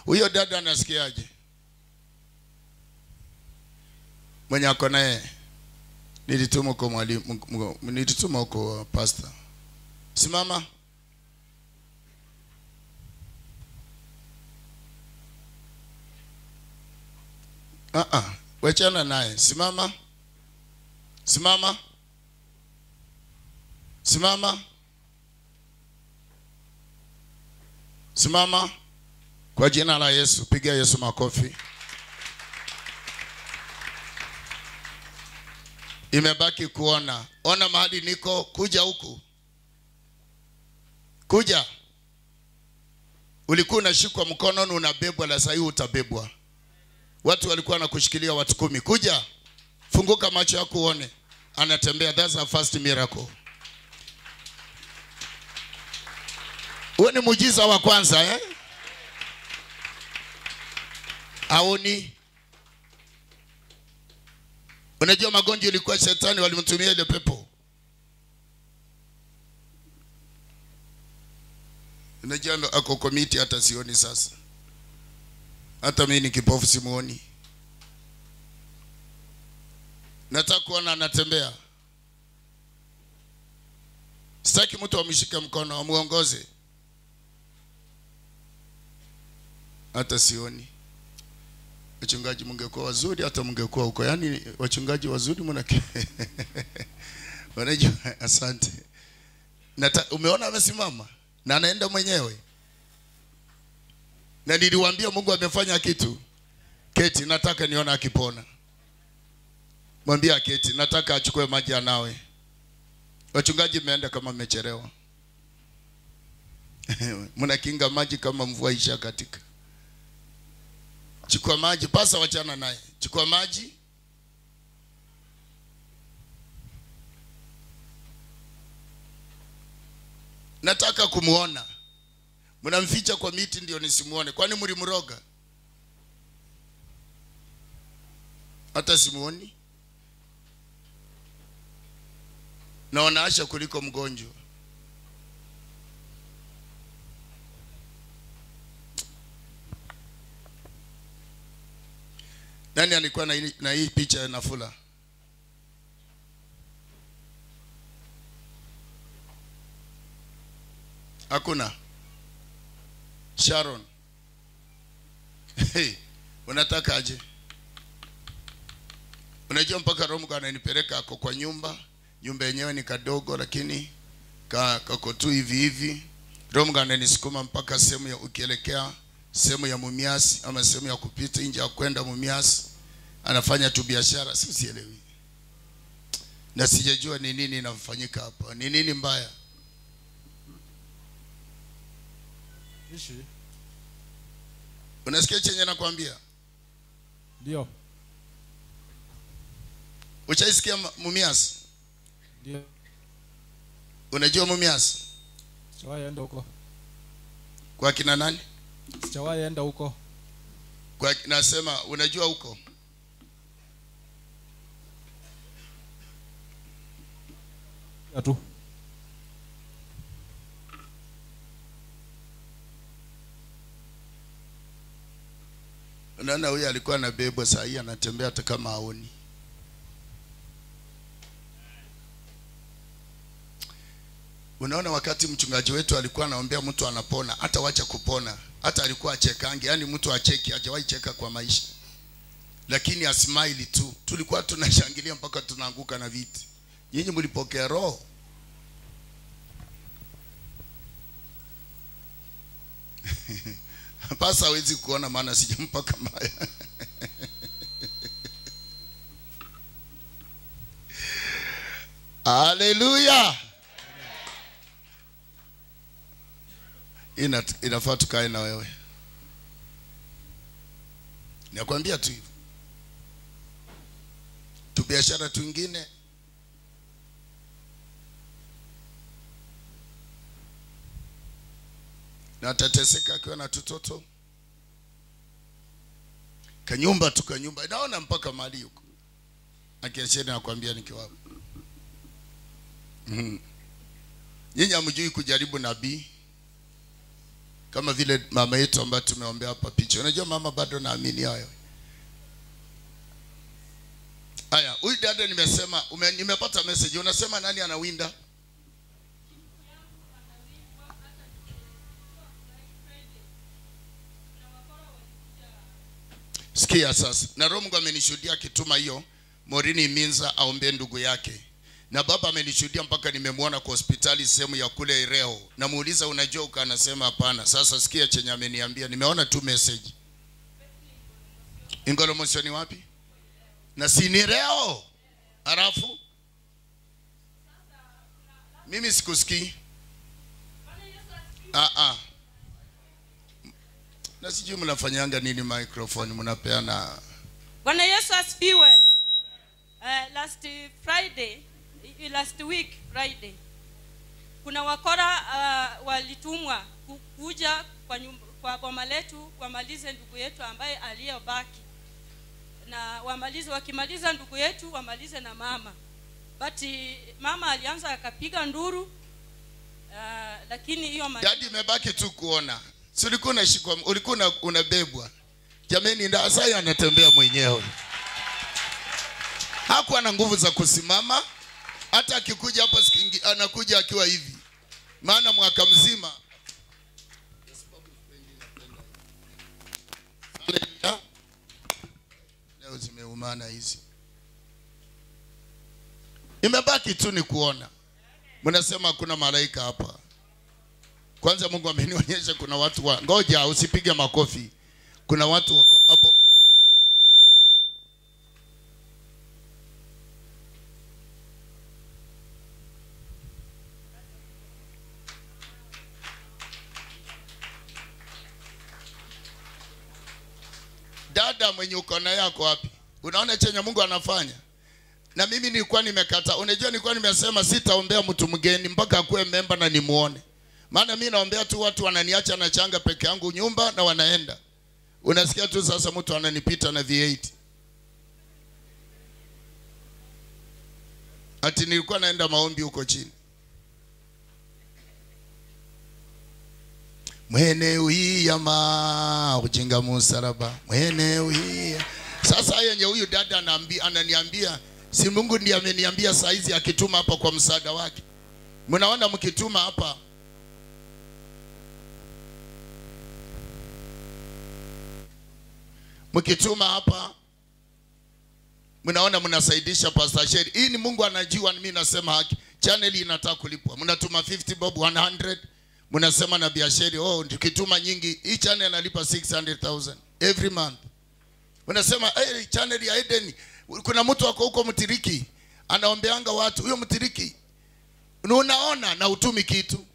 Huyo dada anasikiaje? Mwenye ako naye. Nilituma kwa mwalimu, nilituma kwa pastor. Simama. Wachana naye. Simama. Simama. Simama. Simama. Kwa jina la Yesu, piga Yesu makofi. Imebaki kuona. Ona mahali niko, kuja huku. Kuja. Ulikuwa unashikwa mkono na unabebwa, la sasa utabebwa. Watu walikuwa wanakushikilia watu 10. Kuja. Funguka macho yako uone. Anatembea. That's a first miracle. Huo ni muujiza wa kwanza, eh? Aoni. Unajua magonjwa ilikuwa shetani walimtumia ile pepo. Unajua ako komiti hata sioni sasa. Hata mimi ni kipofu simuoni. Nataka kuona anatembea. Sitaki mtu amshike mkono amuongoze. Hata sioni. Wachungaji mungekuwa wazuri hata mungekuwa huko. Yaani wachungaji wazuri mnake. Wanajua, asante. Umeona amesimama na anaenda mwenyewe. Na niliwaambia Mungu amefanya kitu. Keti, nataka nione akipona. Mwambie keti, nataka achukue maji anawe. Wachungaji mmeenda kama mmechelewa. Mnakinga maji kama mvua isha katika. Chukua maji, pasa wachana naye. Chukua maji. Nataka kumuona. Mnamficha kwa miti ndio nisimuone. Kwani mlimroga? Hata simuoni. Naona asha kuliko mgonjwa. Nani alikuwa na hii picha ya Nafula? Hakuna. Sharon. Hey, unataka aje? Unajua mpaka Roho ananipeleka ako kwa nyumba. Nyumba yenyewe ni kadogo lakini kako tu hivi hivi. Roho ananisukuma mpaka sehemu ya ukielekea sehemu ya Mumias ama sehemu ya kupita nje ya kwenda Mumias. Anafanya tu biashara, sielewi. Na sijajua ni nini inafanyika hapa. Ni nini mbaya? Ishi. Unasikia chenye nakwambia? Ndio. Uchaisikia Mumias? Ndio. Unajua Mumias? Sijawahi enda huko. Kwa kina nani? Sijawahi enda huko. Kwa nasema unajua huko? Ya tu. Unaona huyu alikuwa anabebwa, saa hii anatembea hata kama haoni. Unaona wakati mchungaji wetu alikuwa anaombea mtu anapona, hata wacha kupona, hata alikuwa achekange, yani mtu acheki, hajawahi cheka kwa maisha. Lakini asmile tu. Tulikuwa tunashangilia mpaka tunaanguka na viti. Nyinyi mlipokea roho. Pasa hawezi kuona maana sijampaka mbaya. Hallelujah. Inafaa tukae na wewe. Nakwambia tu hivyo. Tu biashara twingine na atateseka akiwa na tutoto. Kanyumba tu kanyumba. Naona mpaka mali huko. Akiacheni nakwambia nikiwa. Nyinyi hamjui kujaribu nabii. Kama vile mama yetu ambaye tumeombea hapa picha. Unajua mama bado naamini hayo. Haya, huyu dada nimesema, nimepata message. Unasema nani anawinda? Sikia sasa. Na Roho Mungu amenishuhudia akituma hiyo Morini Minza aombe ndugu yake. Na baba amenishuhudia mpaka nimemwona kwa hospitali sehemu ya kule Ireo. Namuuliza unajua uka, anasema hapana. Sasa sikia chenye ameniambia. Nimeona tu message. Ingolo ni wapi? Na si ni Ireo. Halafu mimi sikusikii. Na sijui mnafanyanga nini microphone mnapeana. Bwana Yesu asifiwe. Last Friday, last week Friday, kuna wakora walitumwa kuja kwa boma letu wamalize ndugu yetu ambaye aliyobaki. Na wamalize, wakimaliza ndugu yetu wamalize na mama. But mama alianza akapiga nduru, lakini hiyo Daddy imebaki tu kuona. Si ulikuwa unashikwa, ulikuwa unabebwa. Jamani, ndio anatembea mwenyewe. Hakuwa na nguvu za kusimama. Hata akikuja hapa anakuja akiwa hivi. Maana mwaka mzima. Leo zimeumana hizi. Imebaki tu ni kuona. Mnasema kuna malaika hapa. Kwanza Mungu amenionyesha kuna watu wa, ngoja usipige makofi. Kuna watu wako hapo. Dada mwenye uko naye yako wapi? Unaona chenye Mungu anafanya? Na mimi nilikuwa nimekata. Unajua nilikuwa nimesema sitaombea mtu mgeni mpaka akuwe member na nimuone. Maana mimi naombea tu watu wananiacha na changa peke yangu nyumba na wanaenda. Unasikia tu sasa mtu ananipita na V8. Ati nilikuwa naenda maombi huko chini. Mwene uyama kujenga msalaba. Mwene uya. Sasa yenye huyu dada ananiambia, si Mungu ndiye ameniambia saizi akituma hapa kwa msaada wake. Mnaona mkituma hapa mnaona mnasaidisha Pastor Sherry. Hii ni Mungu anajua, mimi nasema haki. Channel inataka kulipwa. Mnatuma 50 bob 100. Mnasema na biashara, oh tukituma nyingi hii channel analipa 600,000 every month. Mnasema hey, channel ya Eden kuna mtu ako huko Mtiriki anaombeanga watu. Huyo Mtiriki unaona na utumi kitu.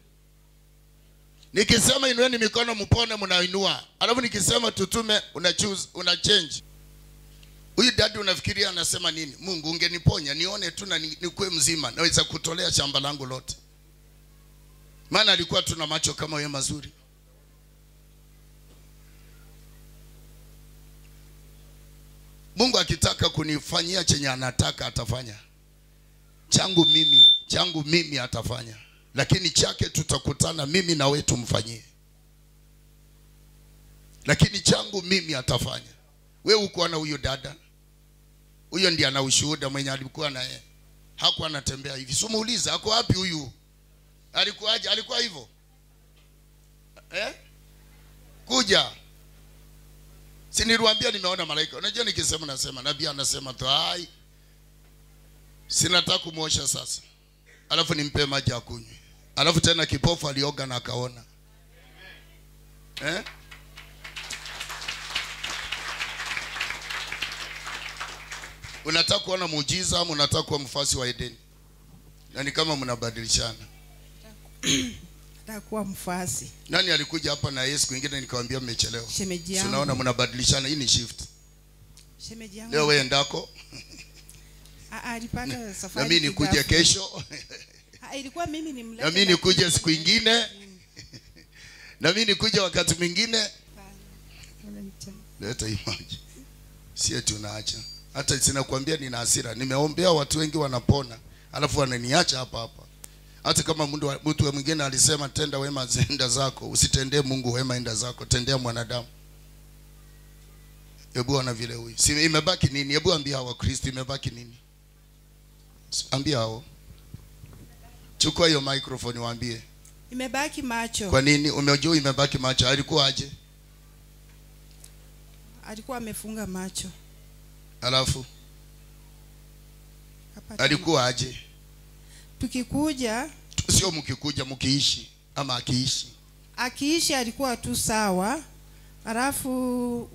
Nikisema inueni mikono mpone mnainua. Alafu nikisema tutume una choose, una change. Huyu dadi unafikiria anasema nini? Mungu ungeniponya nione tu na nikuwe mzima, naweza kutolea shamba langu lote. Maana alikuwa tuna macho kama wewe mazuri. Mungu akitaka kunifanyia chenye anataka atafanya. Changu mimi atafanya. Lakini chake tutakutana mimi na wewe tumfanyie. Lakini changu mimi atafanya. Wewe uko na huyo dada. Huyo ndiye ana ushuhuda mwenye alikuwa na yeye. Hakuwa anatembea hivi. Si muuliza ako wapi huyu? Alikuwaje? Alikuwa hivyo? Kuja. Si niliwaambia nimeona malaika. Unajua nikisema nasema nabii anasema tu hai. Sinataka kumuosha sasa. Alafu nimpe maji akunywe. Alafu tena kipofu alioga na akaona. Unataka kuona muujiza ama unataka kuwa mfasi wa Edeni? Na ni kama mnabadilishana. Nataka kuwa mfasi. Nani alikuja hapa na Yesu kwingine nikamwambia mmechelewa? Shemeji yangu. Tunaona mnabadilishana, hii ni shift. Shemeji yangu. Leo wewe ndako. Alipata safari. Na mimi nikuje kesho. Ilikuwa mimi nimlete. Na mimi nikuje siku nyingine. Na mimi nikuje wakati mwingine. Leta hii maji. Sie tunaacha. Hata sinakwambia nina hasira. Nimeombea watu wengi wanapona. Alafu wananiacha hapa hapa. Hata kama mtu mwingine alisema tenda wema enda zako, usitendee Mungu wema enda zako, tendea mwanadamu. Hebu ona vile huyu. Si imebaki nini? Hebu ambia hawa Kristo imebaki nini? Ambia hao. Chukua hiyo microphone waambie. Imebaki macho. Kwa nini umejua imebaki macho? Alikuwa aje? Alikuwa amefunga macho. Alafu alikuwa aje? Tukikuja, sio mkikuja, mkiishi ama akiishi. Akiishi alikuwa tu sawa. Alafu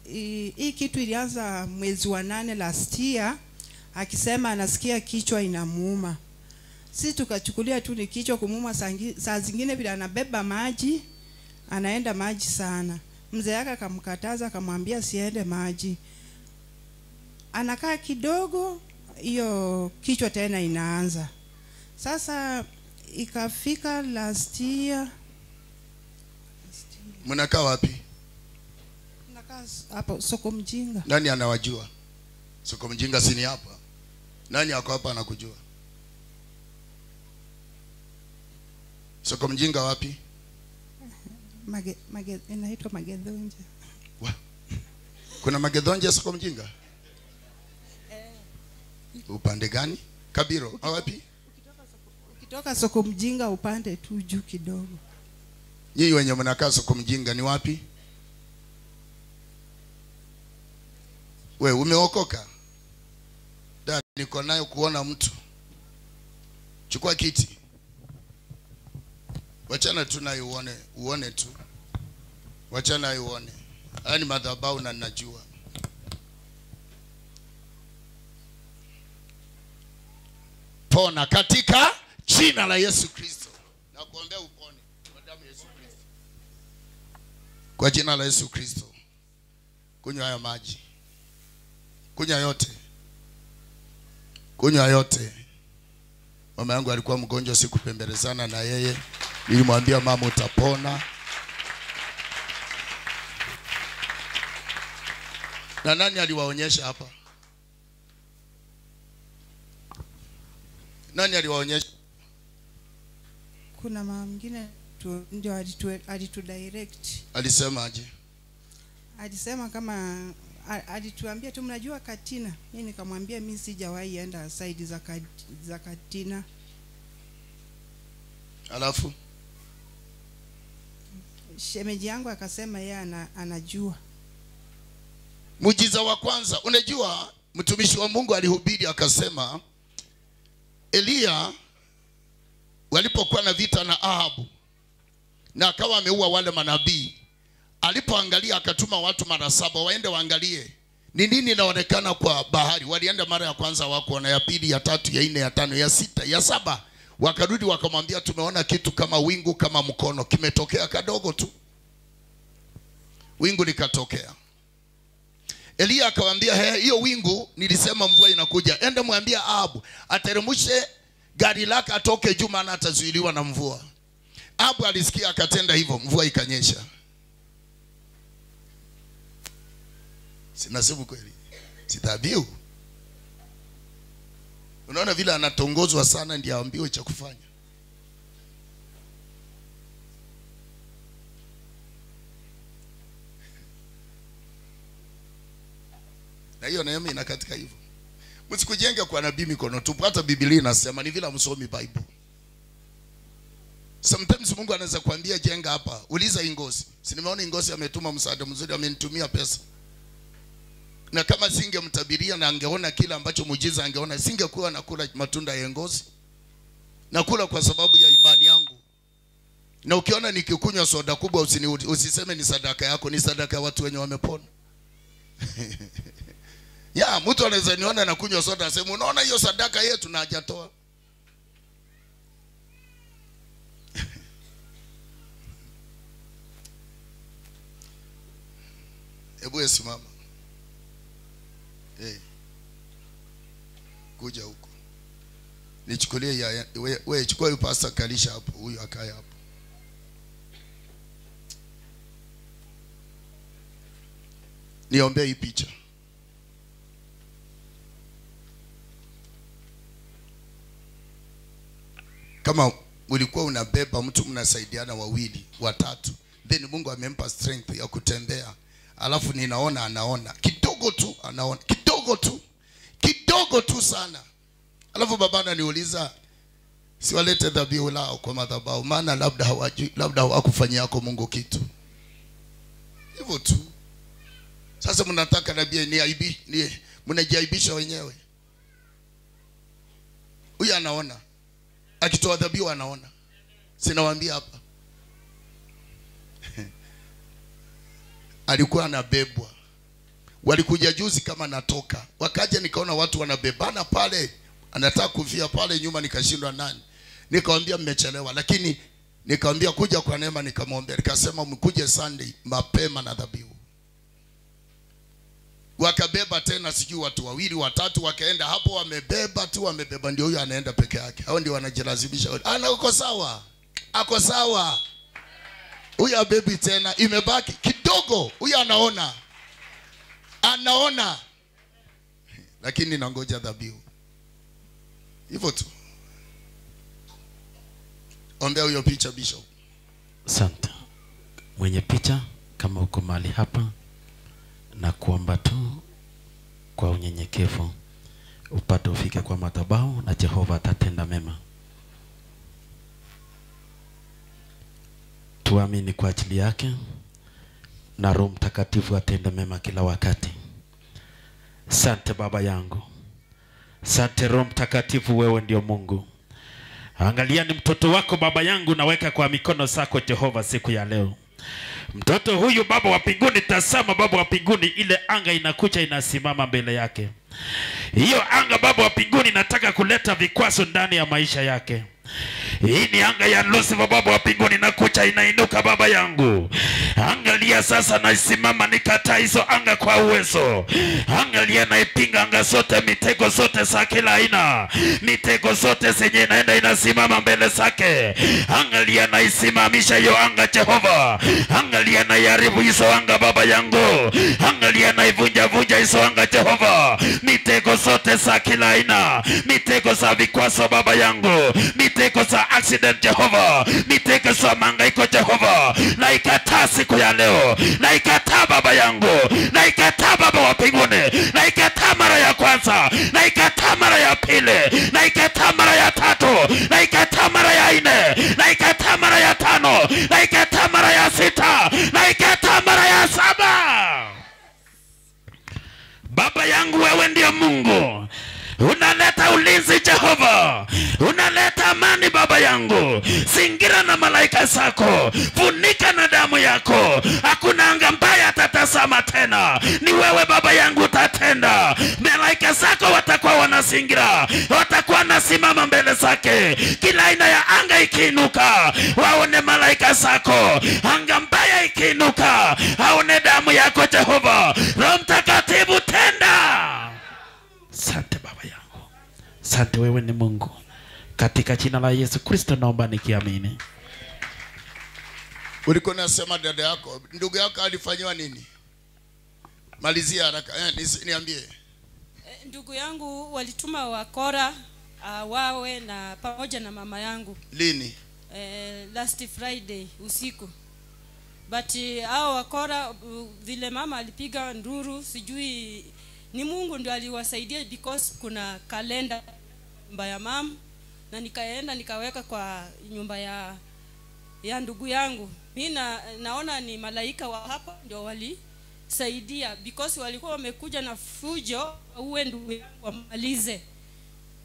hii kitu ilianza mwezi wa 8 last year, akisema anasikia kichwa inamuuma. Sisi tukachukulia tu ni kichwa kumuuma, saa zingine vile anabeba maji, anaenda maji sana. Mzee yake akamkataza akamwambia siende maji. Anakaa kidogo, hiyo kichwa tena inaanza. Sasa ikafika last year. Mnakaa wapi? Mnakaa hapo Soko Mjinga. Nani anawajua? Soko Mjinga si ni hapa? Nani ako hapa anakujua? Soko Mjinga wapi? Inaitwa Magedhonja. Wa? Kuna Magedhonja Soko Mjinga? Upande gani? Kabiro, wapi? Ukitoka Soko Mjinga upande tu juu kidogo. Nyinyi wenye mnakaa Soko Mjinga ni wapi? We umeokoka? Da, niko nayo kuona mtu. Chukua kiti. Wachana tu na uone, uone tu. Wachana uone. Haya ni madhabahu na ninajua. Pona katika jina la Yesu Kristo. Nakuombea upone kwa damu ya Yesu Kristo. Kwa jina la Yesu Kristo. Kunywa haya maji. Kunywa yote. Kunywa yote. Mama yangu alikuwa mgonjwa, sikupembelezana na yeye. Nilimwambia mama utapona. Na nani aliwaonyesha hapa? Nani aliwaonyesha? Kuna mama mwingine ndio alitudirect. Alisema aje? Alisema kama alituambia tu mnajua Katina. Mimi nikamwambia mimi sijawahi enda side za Katina. Alafu shemeji yangu akasema yeye anajua. Muujiza wa kwanza, unajua mtumishi wa Mungu alihubiri akasema Elia walipokuwa na vita na Ahabu na akawa ameua wale manabii, alipoangalia akatuma watu mara 7 waende waangalie ni nini inaonekana kwa bahari. Walienda mara ya kwanza hawakuona, ya pili, ya tatu, ya nne, ya tano, ya sita, ya saba. Wakarudi wakamwambia tumeona kitu kama wingu, kama mkono kimetokea kadogo tu. Wingu likatokea. Elia akamwambia hiyo wingu nilisema mvua inakuja. Enda mwambie Ahabu ateremshe gari lake atoke juu, maana atazuiliwa na mvua. Ahabu alisikia akatenda hivyo, mvua ikanyesha. Sinasibu kweli. Sitabiu. Unaona vile anatongozwa sana ndiye aambiwe cha kufanya. Na hiyo neema inakatika hivyo. Msikujenge kwa nabii mikono tupu. Hata Biblia inasema ni vile msomi Bible. Sometimes Mungu anaweza kuambia jenga hapa. Uliza Ingosi. Si nimeona Ingosi ametuma msaada mzuri, amenitumia pesa. Na kama singemtabiria na angeona kila ambacho muujiza angeona, singekuwa nakula matunda ya Ingosi. Nakula kwa sababu ya imani yangu. Na ukiona nikikunywa soda kubwa usiseme ni sadaka yako, ni sadaka ya watu wenye wamepona. Ya, mtu anaweza niona na kunywa soda aseme unaona hiyo sadaka yetu na hajatoa. Hebu simama. Hey. Kuja huko. Nichukulie ya wewe, chukua huyu pastor kalisha hapo, huyu akae hapo. Niombe hii picha. Kama ulikuwa unabeba mtu mnasaidiana wawili, watatu, then Mungu amempa strength ya kutembea. Alafu ninaona anaona kidogo tu, anaona kidogo tu, kidogo tu sana. Alafu baba ananiuliza siwalete dhabihu lao kwa madhabahu, maana labda hawajui, labda hawakufanyia yako Mungu kitu. Hivyo tu. Sasa mnataka nabii ni aibi, ni mnajiaibisha wenyewe. Huyu anaona. Akitoa dhabihu anaona. Sinawaambia hapa. Alikuwa anabebwa. Walikuja juzi kama natoka. Wakaja nikaona watu wanabebana pale. Anataka kufia pale nyuma, nikashindwa nani. Nikamwambia mmechelewa, lakini nikamwambia kuja kwa neema, nikamwombea. Nikasema mkuje Sunday mapema na dhabihu. Wakabeba tena sijui watu wawili watatu, wakaenda hapo wamebeba tu, wamebeba. Ndio huyo anaenda peke yake. Hao ndio wanajilazimisha. Ana uko sawa. Ako sawa. Huyo baby tena imebaki kidogo. Huyo anaona. Anaona. Lakini nangoja dhabihu. Hivyo tu. Ombea huyo picha, Bishop. Asante. Mwenye picha, kama uko mahali hapa, na kuomba tu kwa unyenyekevu upate ufike kwa madhabahu na Jehova atatenda mema. Tuamini kwa ajili yake na Roho Mtakatifu atende mema kila wakati. Asante Baba yangu. Asante Roho Mtakatifu, wewe ndio Mungu. Angalia ni mtoto wako Baba yangu, naweka kwa mikono zako Jehova siku ya leo. Mtoto huyu Baba wa mbinguni, tazama Baba wa mbinguni, ile anga inakuja inasimama mbele yake. Hiyo anga Baba wa mbinguni nataka kuleta vikwazo ndani ya maisha yake. Hii ni anga ya Lucifer Baba wa mbinguni inakuja inainuka Baba yangu. Angalia sasa naisimama nikataa hizo anga kwa uwezo. Angalia naipinga anga zote, mitego zote za kila aina, mitego zote zenye inaenda inasimama mbele zake. Angalia naisimamisha hiyo anga Jehova. Angalia naiharibu hizo anga Baba yangu. Angalia naivunja vunja hizo anga Jehova. Mitego zote za kila aina, mitego za vikwazo Baba yangu, mitego za accident Jehova, mitego za mahangaiko Jehova, na ikataa siku ya leo, na ikataa Baba yangu, na ikataa Baba wa mbinguni, na ikataa mara ya kwanza, na ikataa mara ya pili, na ikataa mara ya tatu, na ikataa mara ya nne, na ikataa mara ya tano, na ikataa mara ya sita, na ikataa mara ya saba. Baba yangu, wewe ndiyo Mungu. Unaleta ulinzi Jehova, unaleta amani Baba yangu. Zingira na malaika zako, funika na damu yako. Hakuna anga mbaya atatazama tena. Ni wewe Baba yangu utatenda. Malaika zako watakuwa wanazingira, watakuwa nasimama mbele zake. Kila aina ya anga ikiinuka, waone malaika zako. Anga mbaya ikiinuka, aone damu yako Jehova. Roho Mtakatifu tenda. Asante Baba yangu. Asante, wewe ni Mungu. Katika jina la Yesu Kristo naomba nikiamini. Ulikuwa unasema dada yako, ndugu yako alifanywa nini? Malizia haraka. Niambie. Ndugu yangu walituma wakora wawe na pamoja na mama yangu. Lini? Last Friday usiku. But hao wakora vile mama alipiga nduru, sijui ni Mungu ndio aliwasaidia, because kuna kalenda nyumba ya mama, na nikaenda nikaweka kwa nyumba ya ndugu yangu. Mimi naona ni malaika wa hapa ndio walisaidia, because walikuwa wamekuja na fujo uwe ndugu yangu wamalize.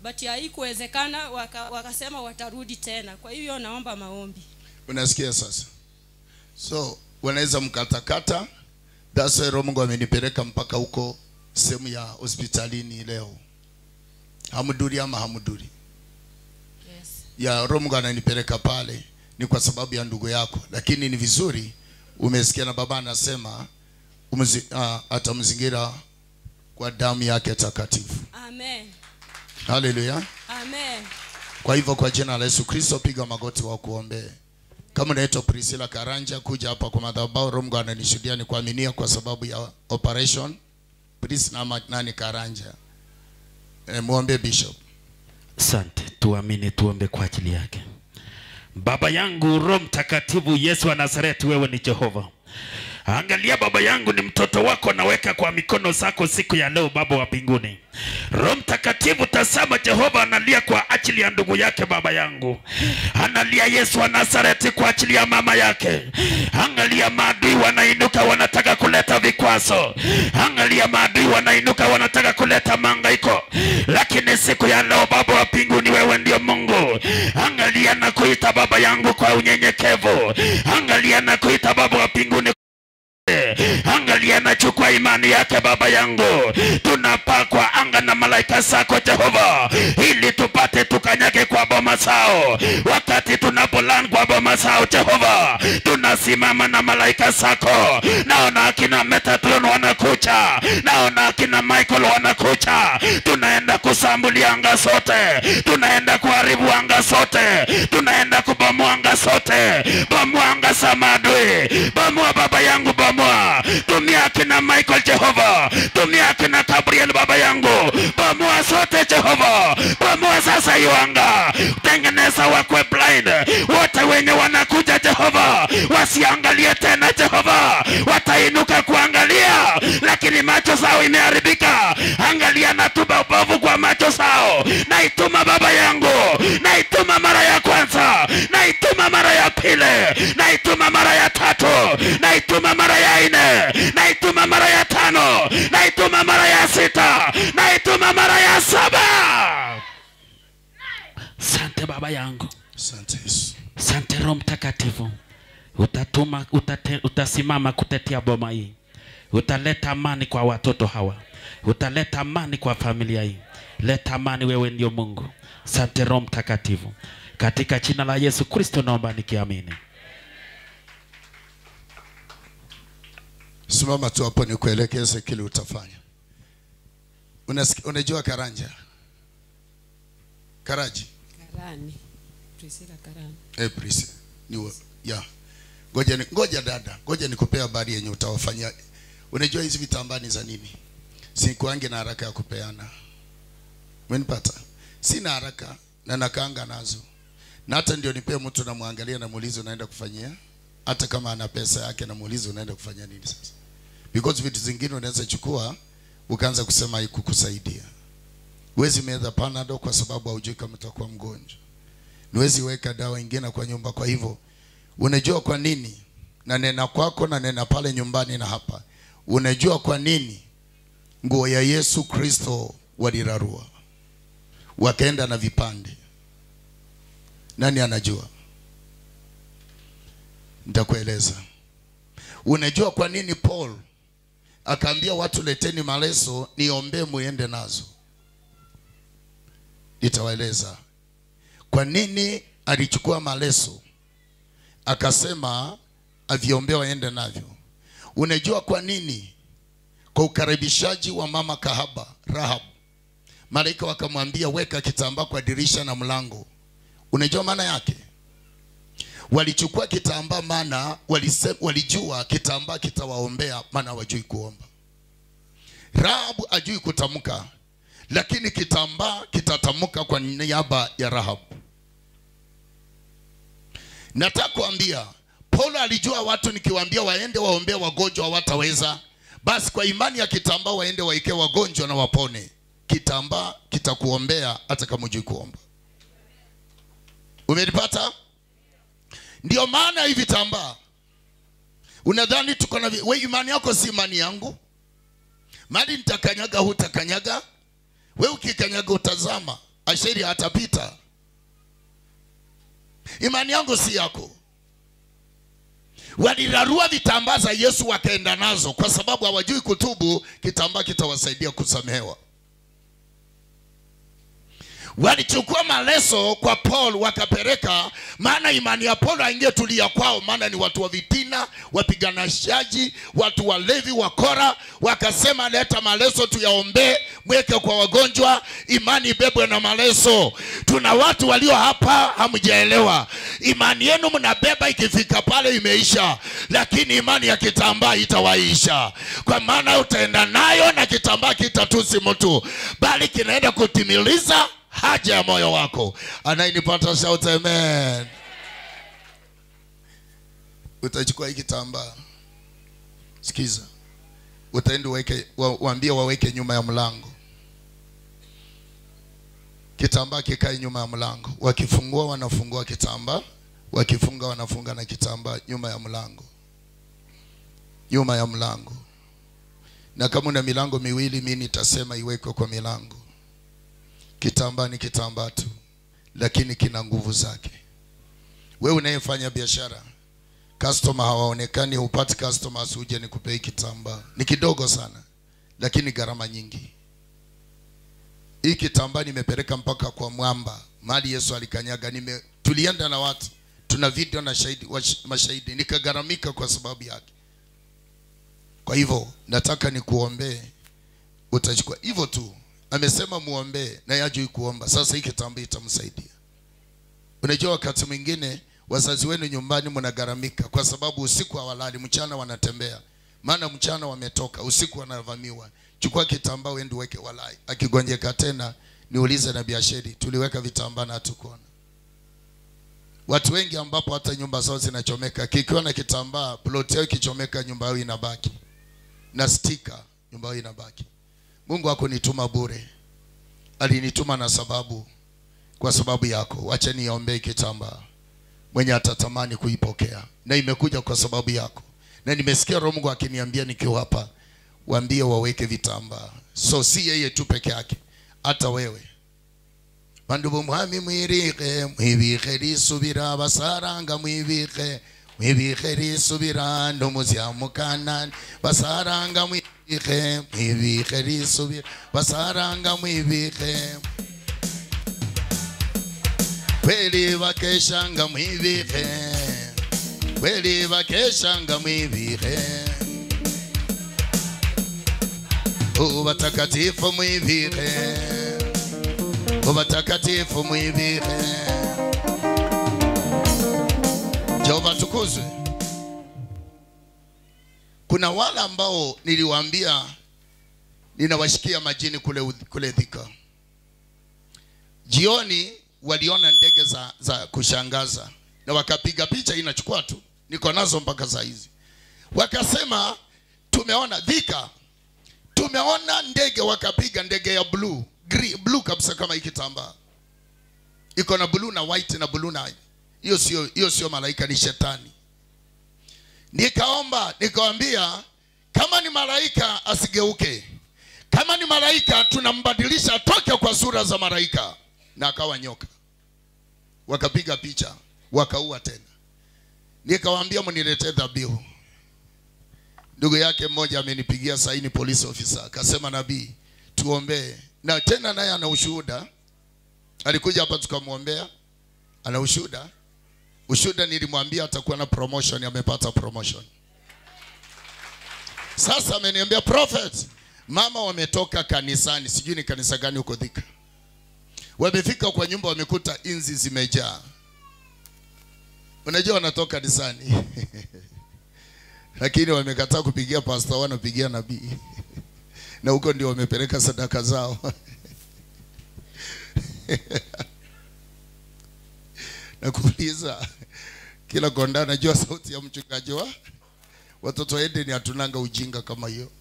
But haikuwezekana, wakasema watarudi tena. Kwa hiyo naomba maombi. Unasikia sasa? So wanaweza mkatakata. That's why Roho Mungu amenipeleka mpaka huko sehemu ya hospitalini leo. Hamduri ama hamduri? Yes. Ya Roho Mungu ananipeleka pale ni kwa sababu ya ndugu yako. Lakini ni vizuri umesikia na baba anasema atamzingira kwa damu yake takatifu. Amen. Hallelujah. Amen. Kwa hivyo kwa jina la Yesu Kristo piga magoti wa kuombe. Kama unaitwa Priscilla Karanja, kuja hapa kwa madhabahu. Roho Mungu ananishuhudia ni kuaminia kwa sababu ya operation. Priscilla nani Karanja. Muombe Bishop. Asante, tuamini tuombe kwa ajili yake. Baba yangu Roho Mtakatifu Yesu wa Nazareti, wewe ni Jehova. Angalia baba yangu, ni mtoto wako naweka kwa mikono zako siku ya leo, Baba wa mbinguni. Roho Mtakatifu, tazama Jehova analia kwa ajili ya ndugu yake baba yangu. Analia Yesu wa Nazareti kwa ajili ya mama yake. Angalia maadui wanainuka wanataka kuleta vikwazo. Angalia maadui wanainuka wanataka kuleta mahangaiko. Lakini siku ya leo Baba wa mbinguni, wewe ndio Mungu. Angalia na kuita baba yangu kwa unyenyekevu. Angalia na kuita Baba wa mbinguni. Angalia nachukua imani yake baba yangu. Tunapakwa anga na malaika zako Jehova, ili tupate tukanyage kwa boma zao. Wakati tunapoland kwa boma zao Jehova, tunasimama na malaika zako. Naona akina Metatron wanakuja, naona akina Michael wanakuja. Tunaenda kusambulia anga zote, tunaenda kuharibu anga zote, tunaenda kubomoa anga zote. Bomoa anga za maadui, bomoa baba yangu, bomoa. Tumia kina Michael Jehova, tumia kina Gabriel baba yangu, bomoa sote Jehova, bomoa sasa hiyo anga, tengeneza wakwe blind wote wenye wanakuja Jehova, wasiangalie tena Jehova, watainuka kuangalia lakini macho zao imeharibika. Angalia na tuba ubovu kwa macho zao. Naituma baba yangu, naituma mara ya kwanza, naituma mara ya pili, naituma mara ya tatu, naituma mara ya nne, naituma mara ya tano, naituma mara ya sita, naituma mara ya saba. Sante baba yangu. Asante Yesu. Sante Roho Mtakatifu. Utatuma, utasimama kutetea boma hii. Utaleta amani kwa watoto hawa. Utaleta amani kwa familia hii. Leta amani, wewe ndio Mungu. Sante Roho Mtakatifu. Katika jina la Yesu Kristo naomba nikiamini. Simama tu hapo nikuelekeze kile utafanya. Unajua Karanja? Karaji? Karani. Priscilla Karani. Priscilla. Ni ya. Ngoja dada, ngoja nikupea habari yenye utawafanyia. Unajua hizi vitambaa ni za nini? Sikuange na haraka ya kupeana. Umenipata? Sina haraka na nakaanga nazo. Na hata ndio nipee mtu na muangalia na muulize unaenda kufanyia. Hata kama ana pesa yake na muulize unaenda kufanya nini sasa. Because vitu zingine unaweza chukua ukaanza kusema haikukusaidia. Huwezi meza Panadol kwa sababu haujui kama utakuwa mgonjwa. Huwezi weka dawa nyingine kwa nyumba. Kwa hivyo unajua kwa nini na nena kwako na nena pale nyumbani na hapa. Unajua kwa nini nguo ya Yesu Kristo walirarua wakaenda na vipande? Nani anajua? Nitakueleza. Unajua kwa nini Paul akaambia watu leteni maleso niombe muende nazo? Nitawaeleza kwa nini alichukua maleso akasema aviombee waende navyo. Unajua kwa nini kwa ukaribishaji wa mama kahaba Rahab, malaika wakamwambia weka kitambaa kwa dirisha na mlango? Unajua maana yake? Walichukua kitambaa maana walijua kitambaa kitawaombea, maana hawajui kuomba. Rahab ajui kutamka, lakini kitambaa kitatamka kwa niaba ya Rahab. Nataka kuambia Paulo alijua watu nikiwaambia waende waombee wagonjwa hawataweza. Basi kwa imani ya kitambaa waende waike wagonjwa na wapone. Kitambaa kitakuombea hata kama hujui kuomba. Umenipata? Ndio maana hivi vitambaa. Unadhani tuko na wewe, imani yako si imani yangu. Mali nitakanyaga hutakanyaga. Wewe ukikanyaga utazama, asheri hatapita. Imani yangu si yako. Walirarua vitambaa za Yesu wakaenda nazo kwa sababu hawajui kutubu. Kitambaa kitawasaidia kusamehewa. Walichukua maleso kwa Paul wakapeleka, maana imani ya Paul haingetulia kwao, maana ni watu wa vitina, wapiganashaji, watu walevi, wakora. Wakasema leta maleso tuyaombe, mweke kwa wagonjwa, imani ibebwe na maleso. Tuna watu walio hapa hamjaelewa. Imani yenu mnabeba ikifika pale imeisha, lakini imani ya kitambaa itawaisha. Kwa maana utaenda nayo na kitambaa kitatusi mtu, bali kinaenda kutimiliza haja ya moyo wako. Anayenipata shout amen. Utachukua hiki kitambaa. Sikiza. Utaenda uweke, waambie waweke nyuma ya mlango. Kitambaa kikae nyuma ya mlango. Wakifungua wanafungua kitambaa, wakifunga wanafunga na kitambaa nyuma ya mlango. Nyuma ya mlango. Na kama una milango miwili, mimi nitasema iwekwe kwa milango. Kitambaa ni kitambaa tu, lakini kina nguvu zake. Wewe unayefanya biashara, customer hawaonekani, hupati customers, uje nikupe kitambaa. Ni kidogo sana, lakini gharama nyingi. Hii kitambaa nimepeleka mpaka kwa mwamba, mali Yesu alikanyaga. Tulienda na watu, tuna video na mashahidi, nikagharamika kwa sababu yake. Kwa hivyo nataka nikuombee, utachukua hivyo tu. Amesema muombee na yajui kuomba. Sasa hii kitambaa itamsaidia. Unajua wakati mwingine wazazi wenu nyumbani mnagharamika kwa sababu usiku hawalali, mchana wanatembea. Maana mchana wametoka, usiku wanavamiwa. Chukua kitambaa uende uweke walai. Akigonjeka tena niulize na biashari, tuliweka vitambaa na hatukuona. Watu wengi ambapo hata nyumba zao zinachomeka, kikiwa na kitambaa, plot yao ikichomeka nyumba yao inabaki. Na stika nyumba yao inabaki. Mungu hakunituma bure. Alinituma na sababu, kwa sababu yako. Acha niombe kitambaa. Mwenye atatamani kuipokea. Na imekuja kwa sababu yako. Na nimesikia Roho Mungu akiniambia nikiwa hapa, waambie waweke vitambaa. So si yeye tu peke yake, hata wewe. Bandu muhami mwirike, mwibike risubira basaranga mwibike, mwibike risubira ndomuzya mukanani basaranga mwibike, mwibike risubira basaranga mwibike. Kweli bakeshanga mwibike, kweli bakeshanga mwibike. Ubatakatifu mwibike, ubatakatifu mwibike. Jehova tukuzwe. Kuna wale ambao niliwaambia ninawashikia majini kule Thika. Jioni waliona ndege za kushangaza na wakapiga picha, inachukua tu, niko nazo mpaka saa hizi. Wakasema tumeona Thika, tumeona ndege. Wakapiga ndege ya blue, green, blue kabisa kama ikitambaa. Iko na blue na white na blue na hiyo sio malaika, ni shetani. Nikaomba, nikawaambia kama ni malaika asigeuke. Kama ni malaika tunambadilisha atoke kwa sura za malaika. Na akawa nyoka. Wakapiga picha, wakaua tena. Nikawaambia mniletee dhabihu. Ndugu yake mmoja amenipigia saini, police officer, akasema nabii tuombee. Na tena naye ana ushuhuda. Alikuja hapa tukamwombea. Ana ushuhuda. Ushuhuda nilimwambia atakuwa na promotion, amepata promotion. Sasa ameniambia prophet, mama wametoka kanisani, sijui ni kanisa gani huko Thika. Wamefika kwa nyumba wamekuta inzi zimejaa. Unajua wanatoka kanisani. Lakini wamekataa kupigia pastor, wanapigia nabii. Na huko ndio wamepeleka sadaka zao. Na kuuliza kila konda anajua sauti ya mchungaji wa watoto Eden, hatunanga ujinga kama hiyo.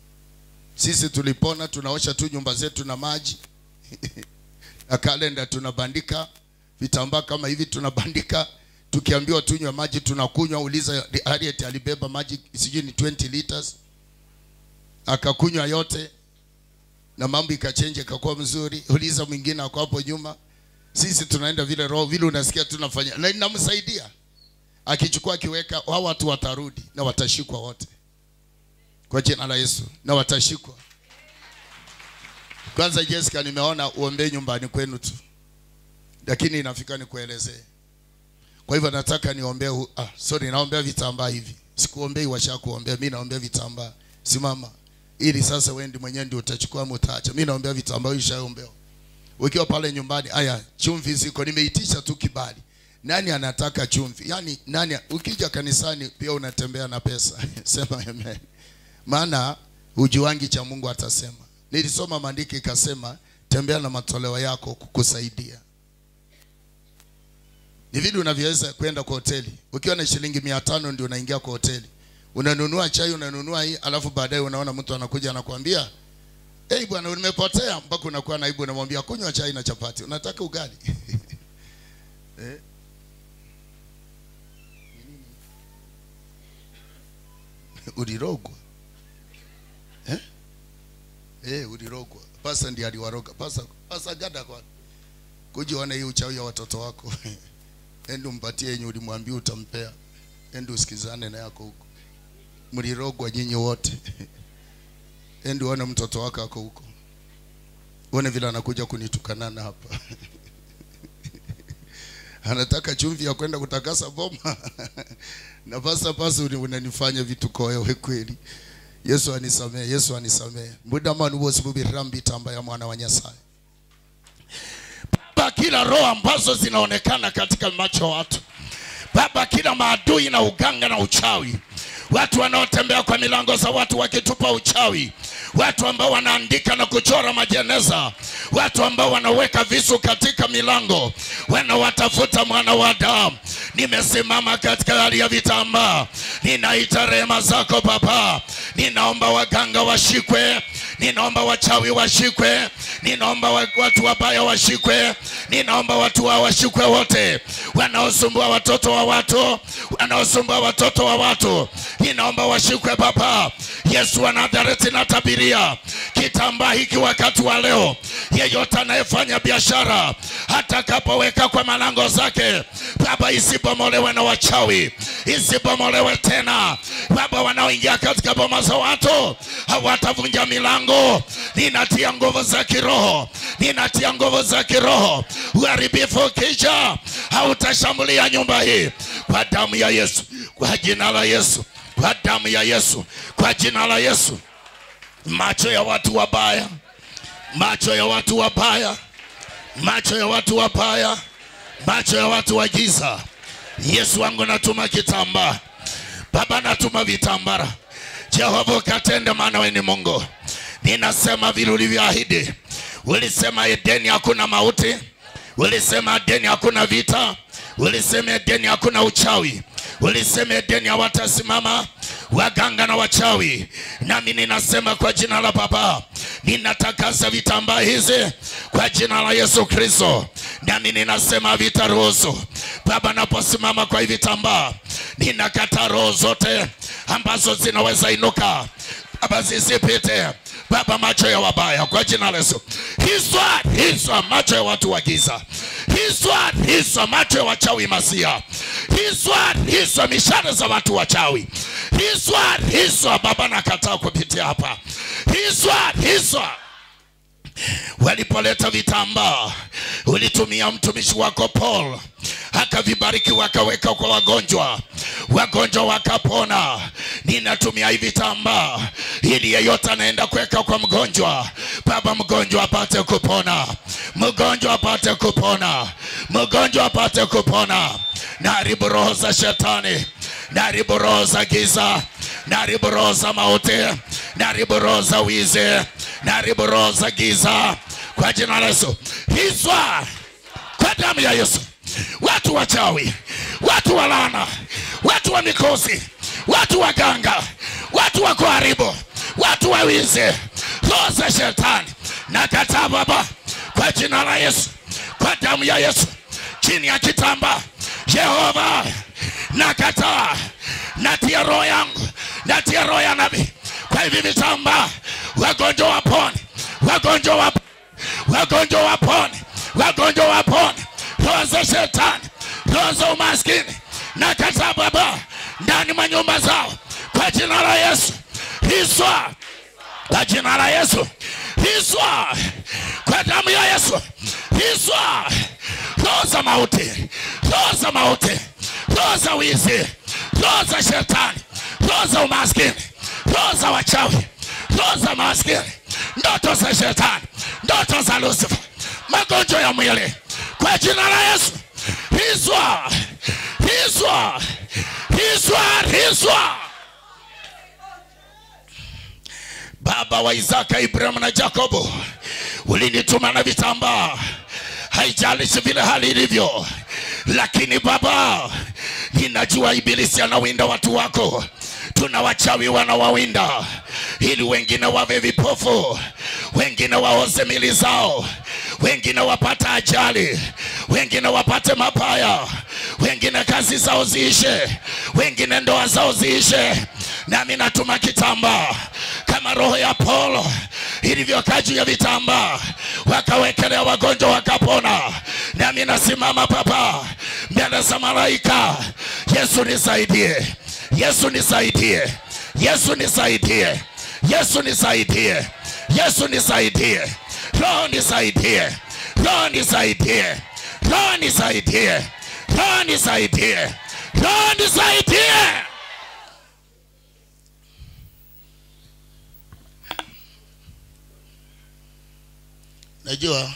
Sisi tulipona, tunaosha tu nyumba zetu na maji. Na kalenda tunabandika, vitambaa kama hivi tunabandika. Tukiambiwa tunywe maji tunakunywa. Uliza Harriet alibeba maji sijui ni 20 liters. Akakunywa yote na mambo ikachange ikakuwa mzuri. Uliza mwingine ako hapo nyuma. Sisi tunaenda vile roho vile unasikia tunafanya. Na ninamsaidia. Akichukua akiweka, hao watu watarudi na watashikwa wote. Kwa jina la Yesu, na watashikwa. Kwanza Jessica, nimeona uombe nyumbani kwenu tu. Lakini inafika nikuelezee. Kwa hivyo nataka niombee, naombea vitambaa hivi. Sikuombei washakuombea, mimi naombea vitambaa. Simama. Ili sasa wewe ndiye mwenyewe ndio utachukua mtaacha. Mimi naombea vitambaa ushaombewa. Ukiwa pale nyumbani, aya, chumvi ziko, nimeitisha tu kibali. Nani anataka chumvi? Yaani nani ukija kanisani pia unatembea na pesa. Sema amen. Maana hujuangi cha Mungu atasema. Nilisoma maandiko ikasema tembea na matoleo yako kukusaidia. Ni vile unavyoweza kwenda kwa hoteli. Ukiwa na shilingi 500 ndio unaingia kwa hoteli. Unanunua chai, unanunua hii, alafu baadaye unaona mtu anakuja anakuambia, "Hey bwana, nimepotea." Mpaka unakuwa na aibu, unamwambia kunywa chai na chapati. Unataka ugali? Eh? Ulirogwa. Eh? Ulirogwa. Pasa ndiye aliwaroga. Pasa gada kwa. Kujiona hii uchawi ya watoto wako. Endo mpatie yenye ulimwambia utampea. Endo usikizane na yako huko. Mlirogwa nyinyi wote. Endo uone mtoto wako ako huko. Uone vile anakuja kunitukanana hapa. Anataka chumvi ya kwenda kutakasa boma. Na pasa unanifanya vitu koyo kweli. Yesu anisamee, Yesu anisamee. Muda manu wosi bubirambi tamba ya mwana wa Nyasaye. Baba, kila roho ambazo zinaonekana katika macho watu. Baba, kila maadui na uganga na uchawi. Watu wanaotembea kwa milango za watu wakitupa uchawi. Watu ambao wanaandika na kuchora majeneza. Watu ambao wanaweka visu katika milango. Wanawatafuta mwana wa Adamu. Nimesimama katika hali ya vitambaa. Ninaita rehema zako Baba. Ninaomba waganga washikwe. Ninaomba wachawi washikwe. Ninaomba watu wabaya washikwe. Ninaomba watu washikwe wote. Wanaosumbua watoto wa watu. Wanaosumbua watoto wa watu. Ninaomba washikwe Baba. Yesu wa Nazareti, natabiria kitambaa hiki wakati wa leo. Yeyote anayefanya biashara atakapoweka kwa malango zake, Baba, isibomolewe na wachawi, isibomolewe tena. Baba, wanaoingia katika boma za watu hawatavunja milango. Ninatia nguvu za kiroho, ninatia nguvu za kiroho. Uharibifu kisha hautashambulia nyumba hii, kwa damu ya Yesu, kwa jina la Yesu, kwa damu ya Yesu, kwa jina la Yesu. Macho ya watu wabaya, macho ya watu wabaya, macho ya watu wabaya, macho ya watu wa giza. Yesu wangu, natuma kitambaa. Baba, natuma vitambara. Jehova, ukatende, maana wewe ni Mungu. Ninasema vile ulivyoahidi. Ulisema Edeni hakuna mauti. Ulisema Edeni hakuna vita. Ulisema Edeni hakuna uchawi. Ulisema Edeni hawatasimama waganga na wachawi. Nami ninasema kwa jina la Baba, ninatakasa vitambaa hizi kwa jina la Yesu Kristo. Nami ninasema vitaruhusu. Baba, naposimama kwa hivi vitambaa, ninakata roho zote ambazo zinaweza inuka, Baba, zisipite. Baba, macho ya wabaya kwa jina la Yesu. Hiswa macho ya watu wa giza. Hiswa macho ya wachawi masia. Hiswa mishale za watu wachawi. Hiswa Baba, nakataa kupitia hapa. Hiswa. Walipoleta vitambaa, ulitumia mtumishi wako Paul, akavibariki wakaweka kwa wagonjwa, wagonjwa wakapona. Ninatumia hivi vitambaa ili yeyote anaenda kuweka kwa mgonjwa, Baba, mgonjwa apate kupona, mgonjwa apate kupona, mgonjwa apate kupona. Naharibu roho za shetani, naharibu roho za giza, naharibu roho za mauti, naharibu roho za wizi, naharibu roho za giza kwa jina la Yesu. Hiswa kwa damu ya Yesu. Watu wachawi, watu wa laana, watu wa mikosi, watu wa ganga, watu wa kuharibu, watu wa wizi, roho za shetani, nakataa Baba kwa jina la Yesu, kwa damu ya Yesu, chini ya kitambaa. Jehova, nakataa. Natia roho yangu, natia roho ya nabii kwa hivi vitambaa. Wagonjwa wapone, wagonjwa wapone, wagonjwa wapone, wagonjwa wapone. Roho za shetani, roho za umaskini, nakataa Baba ndani mwa nyumba zao kwa jina la Yesu. Hiswa kwa jina la Yesu. Hiswa kwa damu ya Yesu. Hiswa roho za mauti, roho za mauti, roho za wizi, roho za shetani, roho za umaskini, roho za wachawi, roho za maskini, ndoto za shetani, ndoto za Lucifer, magonjwa ya mwili kwa jina la Yesu. Hiswa, hiswa, hiswa, hiswa. Baba wa Isaka, Ibrahim na Jakobo, ulinituma na vitambaa. Haijalishi vile hali ilivyo, Lakini Baba, ninajua ibilisi anawinda watu wako. Tuna wachawi wanawawinda ili wengine wawe vipofu, wengine waoze mili zao, wengine wapate ajali, wengine wapate mabaya, wengine kazi zao ziishe, wengine ndoa zao ziishe. Nami natuma kitambaa kama roho ya Paulo ilivyokaa juu ya vitambaa, wakawekelea wagonjwa wakapona. Nami nasimama Baba mbele za malaika. Yesu nisaidie, Yesu nisaidie, Yesu nisaidie, Yesu nisaidie, Yesu nisaidie, Roho nisaidie, Roho nisaidie, Roho nisaidie, Roho nisaidie, Roho nisaidie. Najua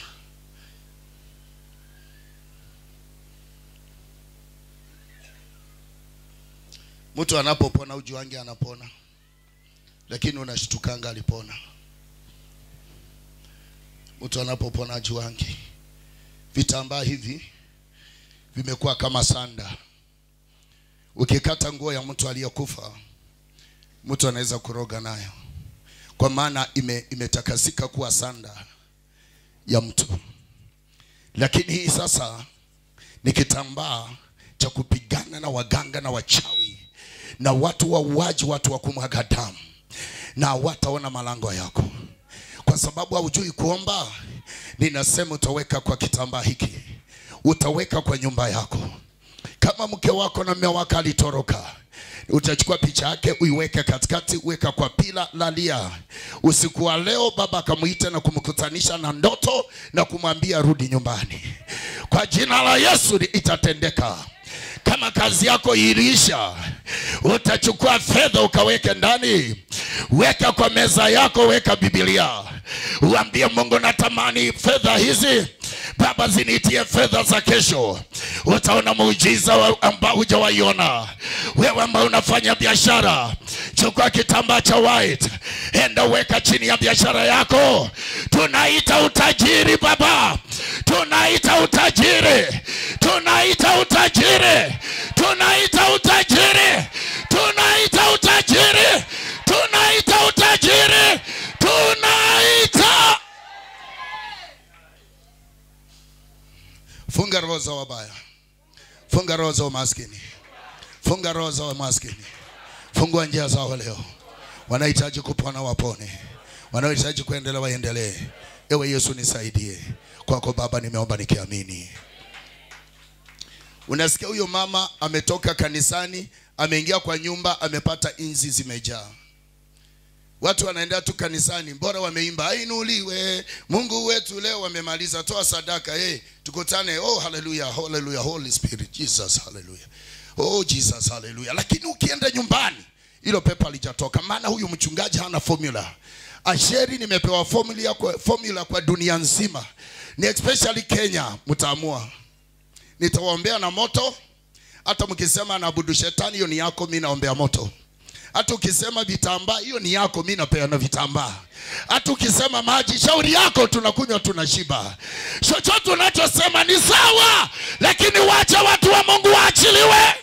mtu anapopona ujuange anapona, lakini unashtukanga alipona. Mtu anapopona ajuange. Vitambaa hivi vimekuwa kama sanda. Ukikata nguo ya mtu aliyekufa, mtu anaweza kuroga nayo, kwa maana imetakasika kuwa sanda ya mtu. Lakini hii sasa ni kitambaa cha kupigana na waganga na wachawi na watu wauaji, watu wa kumwaga damu, na wataona malango yako. Kwa sababu haujui kuomba, ninasema utaweka kwa kitambaa hiki, utaweka kwa nyumba yako. Kama mke wako na mume wako alitoroka, utachukua picha yake uiweke katikati, weka kwa pila, lalia. Usiku wa leo Baba akamuita na kumkutanisha na ndoto na kumwambia rudi nyumbani. Kwa jina la Yesu itatendeka. Kama kazi yako iliisha, utachukua fedha ukaweke ndani, weka kwa meza yako, weka Biblia, uambie Mungu, natamani fedha hizi Baba zinitie fedha za kesho. Utaona muujiza ambao hujawaiona. Wewe ambao unafanya biashara, chukua kitambaa cha white, enda weka chini ya biashara yako. Tunaita utajiri Baba, tunaita utajiri, tunaita utajiri, tunaita utajiri, tunaita utajiri, tunaita utajiri, tunaita. Funga roho za wabaya, funga roho za umaskini, funga roho za umaskini, fungua njia zao leo. Wanahitaji kupona wapone, wanaohitaji kuendelea waendelee. Ewe Yesu nisaidie. Kwako Baba nimeomba nikiamini. Unasikia huyo mama ametoka kanisani, ameingia kwa nyumba, amepata inzi zimejaa. Watu wanaenda tu kanisani, bora wameimba ainuliwe Mungu wetu leo, wamemaliza, toa sadaka, hey, tukutane, oh hallelujah, hallelujah, Holy Spirit, Jesus, hallelujah, oh Jesus, hallelujah. Lakini ukienda nyumbani hilo pepo halijatoka, maana huyu mchungaji hana formula. Asheri nimepewa formula kwa dunia nzima, ni especially Kenya. Mtaamua nitawaombea na moto. Hata mkisema naabudu shetani, hiyo ni yako, mimi naombea moto. Hata ukisema vitambaa, hiyo ni yako, mimi napeana vitambaa. Hata ukisema maji, shauri yako, tunakunywa tunashiba. Chochote unachosema ni sawa, lakini wacha watu wa Mungu waachiliwe,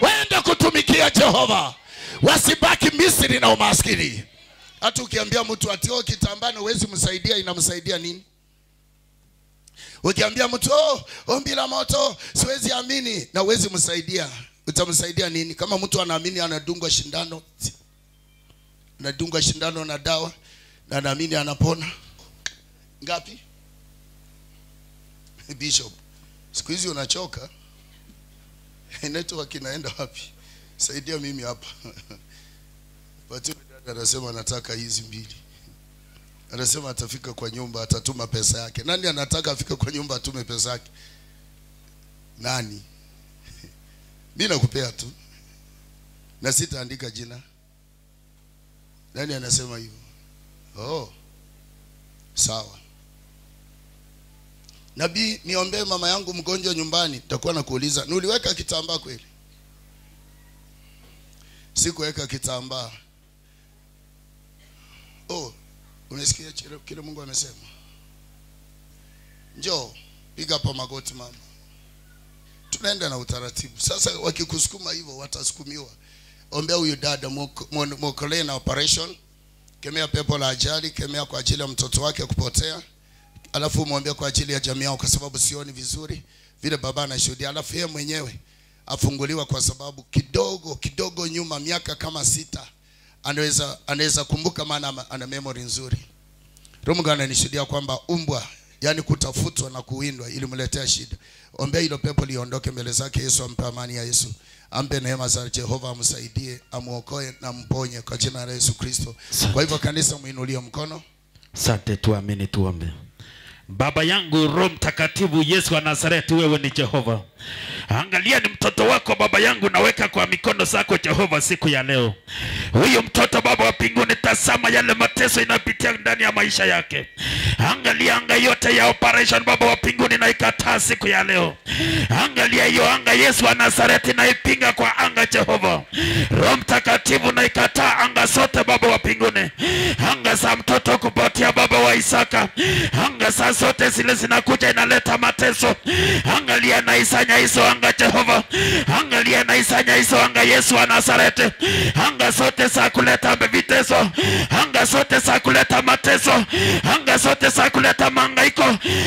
waende kutumikia Jehova, wasibaki Misri na umaskini. Hata ukiambia mtu atio kitambaa na huwezi msaidia, inamsaidia nini? Ukiambia mtu oh, ombi la moto siwezi amini, na huwezi msaidia, utamsaidia nini? Kama mtu anaamini anadungwa shindano, anadungwa shindano na dawa, na anaamini anapona. Ngapi? Bishop, siku hizi unachoka. Network inaenda wapi? Saidia mimi hapa. Pati dada anasema anataka hizi mbili. Anasema atafika kwa nyumba atatuma pesa yake. Nani anataka afike kwa nyumba atume pesa yake? Nani? Mimi nakupea tu. Na sitaandika jina. Nani anasema hivyo? Oh. Sawa. Nabii, niombee mama yangu mgonjwa nyumbani. Nitakuwa nakuuliza, uliweka kitambaa kweli? Sikuweka kitambaa. Oh, unasikia kile Mungu amesema? Njoo, piga pa magoti mama. Tunaenda na utaratibu. Sasa wakikusukuma hivyo watasukumiwa. Ombea huyu dada, mwokolee na operation. Kemea pepo la ajali, kemea kwa ajili ya mtoto wake kupotea. Alafu muombe kwa ajili ya jamii yao, kwa sababu sioni vizuri vile baba anashuhudia. Alafu yeye mwenyewe afunguliwa, kwa sababu kidogo kidogo nyuma miaka kama 6 anaweza kumbuka, maana ana memory nzuri. Roho ananishuhudia kwamba umbwa, yani kutafutwa na kuwindwa ilimletea shida. Ombea hilo pepo liondoke mbele zake. Yesu ampe amani ya Yesu, ampe neema za Jehova, amsaidie, amuokoe na mponye kwa jina la Yesu Kristo. Kwa hivyo kanisa, muinulie mkono. Asante, tuamini, tuombe. Baba yangu Roho Mtakatifu Yesu wa Nazareti, wewe ni Jehova. Angalia ni mtoto wako baba yangu, naweka kwa mikono zako Jehova siku ya leo. Huyu mtoto baba wa mbinguni, tazama yale mateso inapitia ndani ya maisha yake. Angalia anga yote ya operation baba wa mbinguni, na ikataa siku ya leo. Angalia hiyo anga Yesu wa Nazareti, na ipinga kwa anga Jehova. Roho Mtakatifu, na ikataa anga zote baba wa mbinguni. Anga za mtoto kupotea baba wa Isaka, anga za zote zile zinakuja inaleta mateso. Angalia na isanya hizo anga Jehova. Angalia na isanya hizo anga Yesu wa Nazareti. Anga zote za kuleta viteso, anga zote za kuleta mateso, anga zote za kuleta mahangaiko,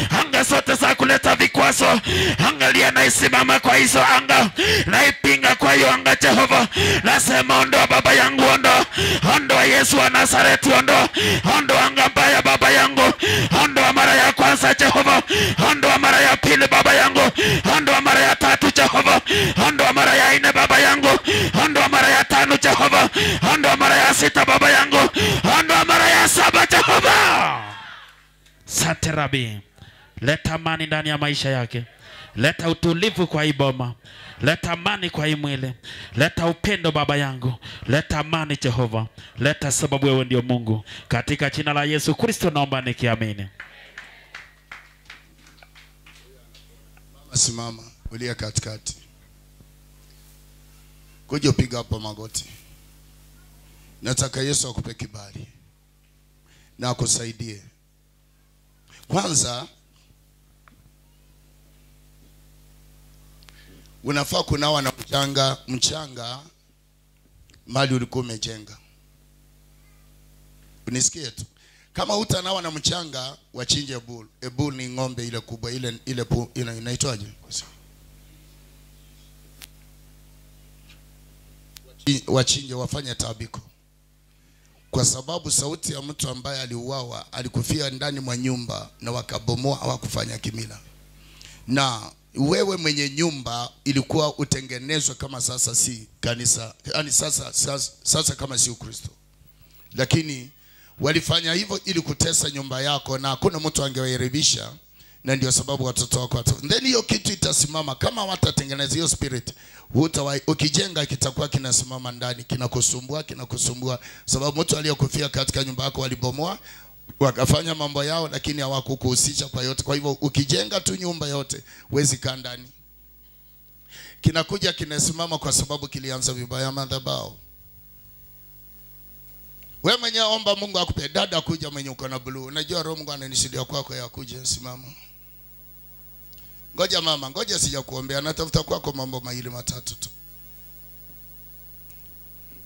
anga zote za kuleta vikwazo. Angalia na isimama kwa hizo anga, na ipinga kwa hiyo anga Jehova. Nasema ondoa baba yangu, ondoa, ondoa Yesu wa Nazareti, ondoa, ondoa anga mbaya baba yangu, ondoa mara ya kwanza Jehova, ondoa mara ya pili baba yangu, ondoa mara ya tatu Jehova, ondoa mara ya 4 baba yangu, ondoa mara ya 5 Jehova, ondoa mara ya 6 baba yangu, ondoa mara ya 7 Jehova. Sante Rabi, leta amani ndani ya maisha yake, leta utulivu kwa hii boma, leta amani kwa hii mwili, leta upendo baba yangu, leta amani Jehova, leta, sababu wewe ndio Mungu. Katika jina la Yesu Kristo naomba nikiamini. Mama simama, ulia katikati. Kuja upiga hapo magoti. Nataka Yesu akupe kibali na akusaidie. Kwanza unafaa kunawa na mchanga mali ulikuwa umejenga. Unisikie tu. Kama hutanawa na mchanga, wachinje bull. A bull ni ng'ombe ile kubwa, ile inaitwaje? Wachinje, wafanye tabiko. Kwa sababu sauti ya mtu ambaye aliuawa, alikufia ndani mwa nyumba na wakabomoa, hawakufanya kimila. Na wewe mwenye nyumba ilikuwa utengenezwe kama sasa si kanisa, yani sasa kama si Ukristo. Lakini walifanya hivyo ili kutesa nyumba yako, na hakuna mtu angewairibisha, na ndio sababu watoto wako. Then hiyo kitu itasimama kama watatengeneza hiyo spirit. Ukijenga kitakuwa kinasimama ndani, kinakusumbua, sababu mtu aliyekufia katika nyumba yako walibomoa, wakafanya mambo yao, lakini hawakukuhusisha kwa yote. Kwa hivyo ukijenga tu nyumba yote huwezi kaa ndani. Kinakuja kinasimama kwa sababu kilianza vibaya madhabahu. Wewe mwenyewe omba Mungu akupe. Dada kuja mwenye uko na blue. Unajua Roho Mungu ananishidia kwako ya kuja, simama. Ngoja mama, ngoja sijakuombea, natafuta kwako mambo mawili matatu tu.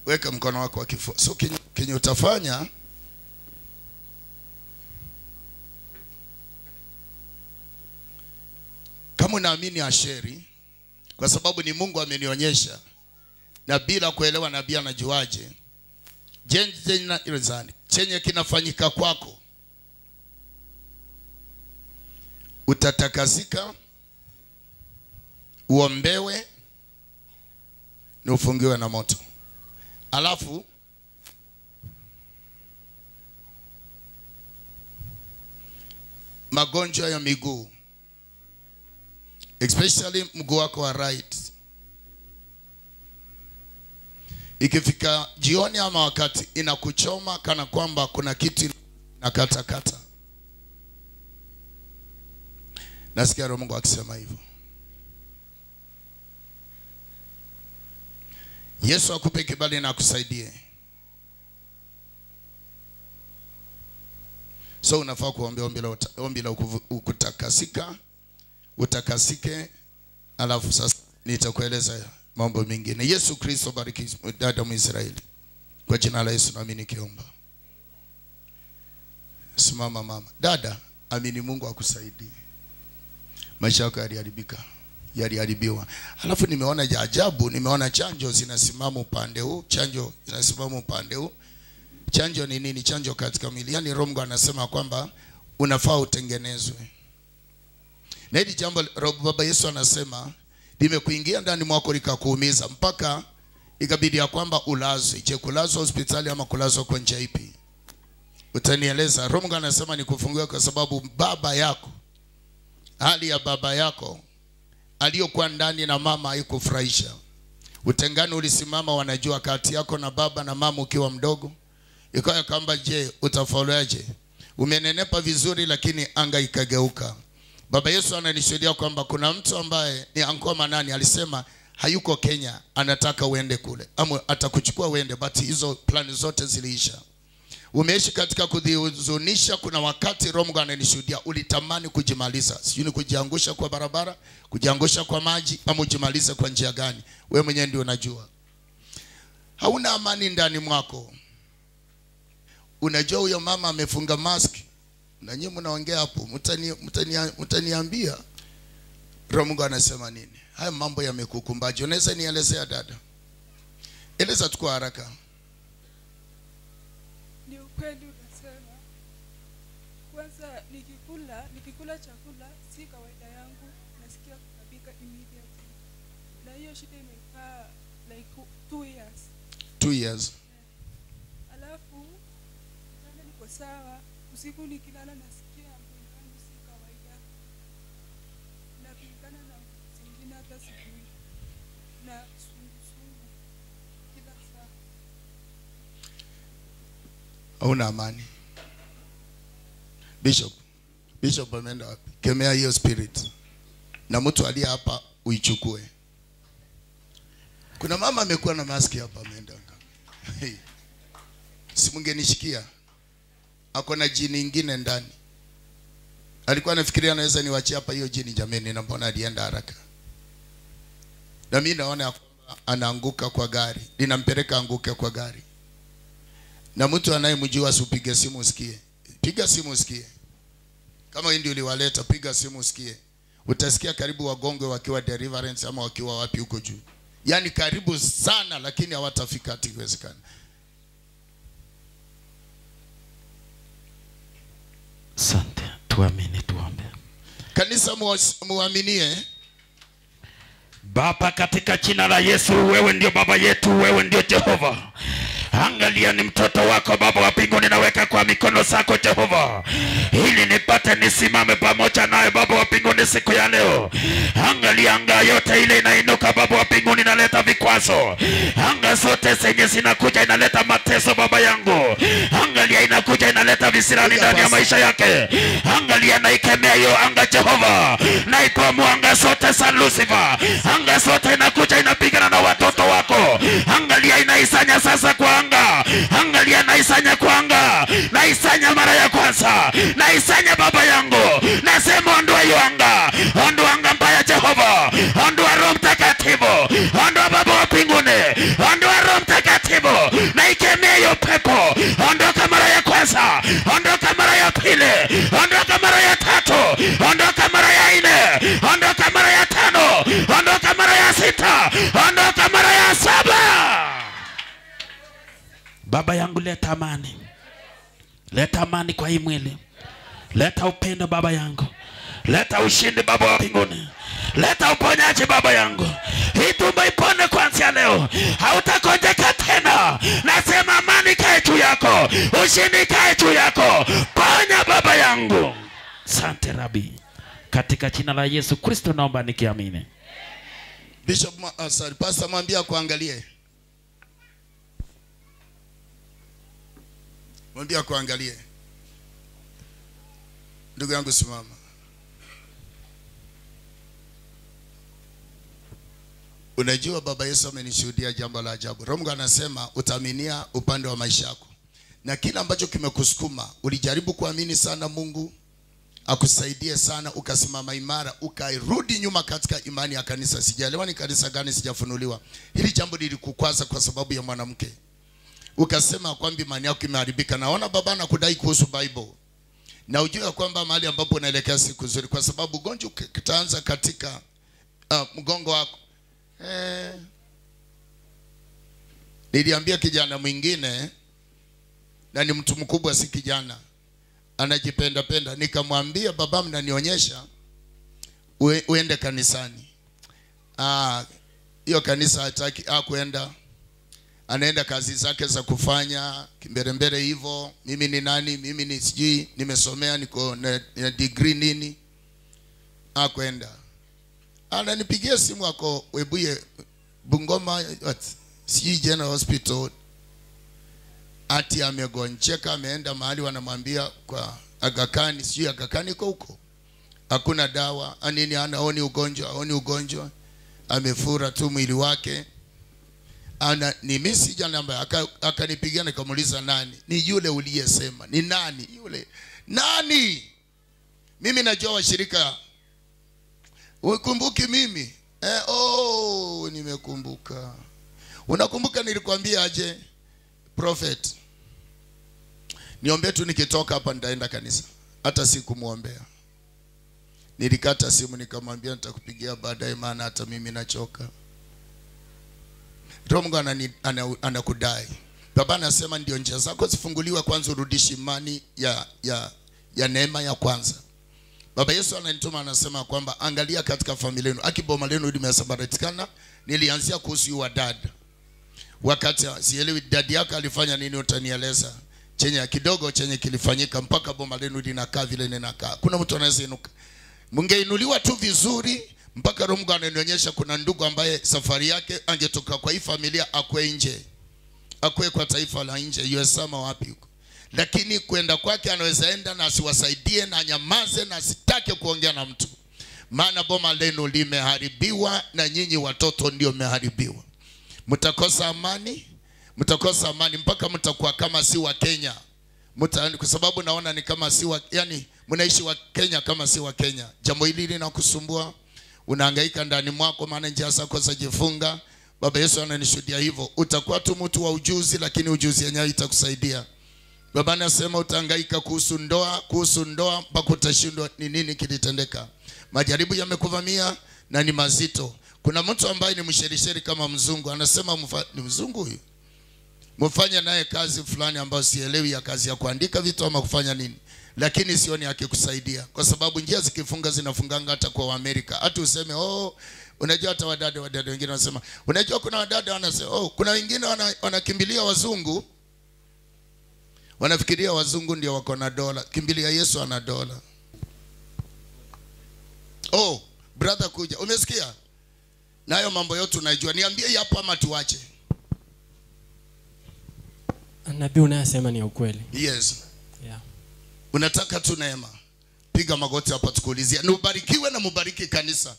Weka mkono wako wa kifua. So kenye utafanya, kama unaamini asheri, kwa sababu ni Mungu amenionyesha, na bila kuelewa nabii anajuaje, chenye kinafanyika kwako, utatakasika, uombewe na ufungiwe na moto. Alafu magonjwa ya miguu, especially mguu wako wa right, ikifika jioni ama wakati inakuchoma kana kwamba kuna kitu inakata kata. Nasikia Roho Mungu akisema hivyo. Yesu akupe kibali na akusaidie. So unafaa kuomba ombi la kutakasika, utakasike Alafu sasa nitakueleza mambo mengine. Yesu Kristo bariki dada Mwisraeli. Kwa jina la Yesu naamini nikiomba. Simama mama. Dada, amini Mungu akusaidie. Maisha yako yaliharibika, yaliharibiwa. Alafu nimeona ajabu, nimeona chanjo zinasimama upande huu, chanjo zinasimama upande huu. Chanjo ni nini? Chanjo katika mwili. Yaani Roho Mungu anasema kwamba unafaa utengenezwe. Na hili jambo Baba Yesu anasema limekuingia ndani mwako likakuumiza mpaka ikabidi ya kwamba ulazwe. Je, kulazwa hospitali ama kulazwa kwa njia ipi? Utanieleza. Roho Mungu anasema nikufungue kwa sababu baba yako, hali ya baba yako aliyokuwa ndani na mama haikufurahisha. Utengano ulisimama, wanajua kati yako na baba na mama ukiwa mdogo. Ikawa kwamba je, utafauluaje? Umenenepa vizuri lakini anga ikageuka. Baba Yesu ananishuhudia kwamba kuna mtu ambaye ni Ankoma nani alisema hayuko Kenya, anataka uende kule. Ama atakuchukua uende, but hizo plani zote ziliisha. Umeishi katika kudhihuzunisha. Kuna wakati Roho Mungu ananishuhudia ulitamani kujimaliza. Sijui ni kujiangusha kwa barabara, kujiangusha kwa maji, ama ujimalize kwa njia gani. Wewe mwenyewe ndio unajua. Hauna amani ndani mwako. Unajua huyo mama amefunga mask. Na nyinyi mnaongea hapo, mtaniambia Roho Mungu anasema nini? Haya mambo yamekukumbaje? Unaweza nielezea dada? Eleza tu kwa haraka. Ni ukweli unasema. Kwanza nikikula chakula si kawaida yangu, nasikia kutapika immediately. Na hiyo shida imekaa like 2 years. 2 years. Yeah. Alafu jana niko sawa, usiku nikilala nasikia mwili wangu si kawaida. Napigana na zingine hata sijui. Na sungu kila saa. Hauna amani. Bishop ameenda wapi? Kemea hiyo spirit. Na mtu aliye hapa uichukue. Kuna mama amekuwa na maski hapa ameenda. Hey. Simungenishikia. Ako na jini nyingine ndani. Alikuwa anafikiria anaweza niwachie hapa hiyo jini jameni, na mbona alienda haraka. Na mimi naona anaanguka kwa gari. Linampeleka anguke kwa gari. Na mtu anayemjua usipige simu usikie. Piga simu usikie. Kama hii ndio uliwaleta, piga simu usikie. Utasikia karibu wagongwe wakiwa deliverance ama wakiwa wapi huko juu. Yaani karibu sana lakini hawatafika hata iwezekana. Asante. Tuamini, tuombe. Kanisa muaminie. Baba, katika jina la Yesu, wewe ndio baba yetu, wewe ndio Jehova. Angalia ni mtoto wako Baba wa mbinguni, naweka kwa mikono zako Jehova, ili nipate nisimame pamoja naye Baba wa mbinguni siku ya leo. Angalia anga yote ile inainuka Baba wa mbinguni, inaleta vikwazo. Anga zote zenye zinakuja inaleta mateso Baba yangu. Angalia inakuja inaleta visirani ndani ya maisha yake. Angalia naikemea hiyo anga Jehova, naibomoa anga zote za Lucifer. Anga zote inakuja inapigana na watoto wako. Angalia inaisanya sasa kwa anga. Angalia naisanya kwa anga. Naisanya mara ya kwanza. Naisanya Baba yangu. Nasema ondoa hiyo anga. Ondoa anga mbaya Jehova. Ondoa Roho Mtakatifu. Ondoa Baba wa mbinguni. Ondoa Roho Mtakatifu. Naikemea hiyo pepo. Ondoka mara ya kwanza. Ondoka mara ya pili. Ondoka mara ya tatu. Ondoka mara ya nne. Ondoka mara ya tano. Ondoka mara ya sita. Ondoka mara ya saba. Baba yangu, leta amani. Leta amani kwa hii mwili. Leta upendo Baba yangu. Leta ushindi Baba wa mbinguni. Leta uponyaji Baba yangu. Hii tumbo ipone kuanzia leo. Hautagonjeka tena. Nasema amani kae juu yako. Ushindi kae juu yako. Ponya Baba yangu. Asante Rabi. Katika jina la Yesu Kristo naomba nikiamini. Bishop, sorry, Pastor mwambie kuangalie. Mwambie kuangalie. Ndugu yangu simama. Unajua Baba Yesu amenishuhudia jambo la ajabu. Roho Mungu anasema utaaminia upande wa maisha yako. Na kila ambacho kimekusukuma, ulijaribu kuamini sana Mungu, akusaidie sana, ukasimama imara, ukairudi nyuma katika imani ya kanisa. Sijaelewa ni kanisa gani, sijafunuliwa. Hili jambo lilikukwaza kwa sababu ya mwanamke, ukasema kwamba imani yako imeharibika. Naona baba anakudai kuhusu Bible, na ujue kwamba mahali ambapo unaelekea siku nzuri, kwa sababu ugonjwa utaanza katika mgongo wako. Niliambia kijana mwingine, na ni mtu mkubwa, si kijana, anajipenda penda, nikamwambia baba mnanionyesha uende kanisani. Hiyo kanisa hataki kwenda, anaenda kazi zake za kufanya kimbelembele hivyo. Mimi ni nani? Mimi ni sijui, nimesomea, niko na degree nini. Akwenda. Ananipigia simu ako Webuye Bungoma, what? Sijui General Hospital. Ati amegonjeka, ameenda mahali wanamwambia kwa Aga Khan, sijui Aga Khan iko huko. Hakuna dawa, nini, anaoni ugonjwa, aoni ugonjwa. Amefura tu mwili wake. Ana ni mimi sija namba, akanipigia nikamuuliza nani? Ni yule uliyesema. Ni nani yule? Nani? Mimi najua washirika. Ukumbuki mimi? Oh, nimekumbuka. Unakumbuka nilikwambia aje? Prophet, niombe tu nikitoka hapa nitaenda kanisa. Hata sikumuombea. Nilikata simu nikamwambia nitakupigia baadaye, maana hata mimi nachoka. Roho Mungu anakudai. Baba anasema ndio njia zako zifunguliwe kwanza, urudishi imani ya neema ya kwanza. Baba Yesu ananituma, anasema kwamba angalia katika familia yenu. Akiboma lenu limesambaratikana. Nilianzia kuhusu wa dada. Wakati sielewi dadi yako alifanya nini, utanieleza. Chenye kidogo chenye kilifanyika mpaka boma lenu linakaa vile linakaa. Kuna mtu anaweza inuka. Mungeinuliwa tu vizuri mpaka Roho Mungu ananionyesha kuna ndugu ambaye safari yake angetoka kwa hii familia akwe nje. Akwe kwa taifa la nje, USA wapi huko. Lakini kwenda kwake anaweza enda na asiwasaidie na anyamaze na asitake kuongea na mtu. Maana boma lenu limeharibiwa na nyinyi watoto ndio mmeharibiwa. Mtakosa amani, mtakosa amani mpaka mtakuwa kama si wa Kenya. Kwa sababu naona ni kama si wa, yani mnaishi wa Kenya kama si wa Kenya. Jambo hili linakusumbua, unahangaika ndani mwako maana njia zako zajifunga. Baba Yesu ananishuhudia hivyo. Utakuwa tu mtu wa ujuzi, lakini ujuzi yenyewe itakusaidia. Baba anasema utahangaika kuhusu ndoa, kuhusu ndoa mpaka utashindwa ni nini kilitendeka. Majaribu yamekuvamia na ni mazito. Kuna mtu ambaye ni msherisheri kama mzungu, anasema ni mzungu huyu. Mfanye naye kazi fulani ambayo sielewi, ya kazi ya kuandika vitu ama kufanya nini. Lakini sioni akikusaidia, kwa sababu njia zikifunga zinafunganga hata kwa Amerika. Hata useme oh, unajua hata wadada wengine wanasema, unajua kuna wadada wanasema oh, kuna wengine wanakimbilia wazungu. Wanafikiria wazungu ndio wako na dola. Kimbilia Yesu ana dola. Oh, brother kuja. Umesikia? Nayo mambo yote unajua. Niambie hapo ama tuache. Nabii unayosema ni ukweli. Yes. Yeah. Unataka tu neema. Piga magoti hapa tukuulizia. Ni ubarikiwe na mubariki kanisa.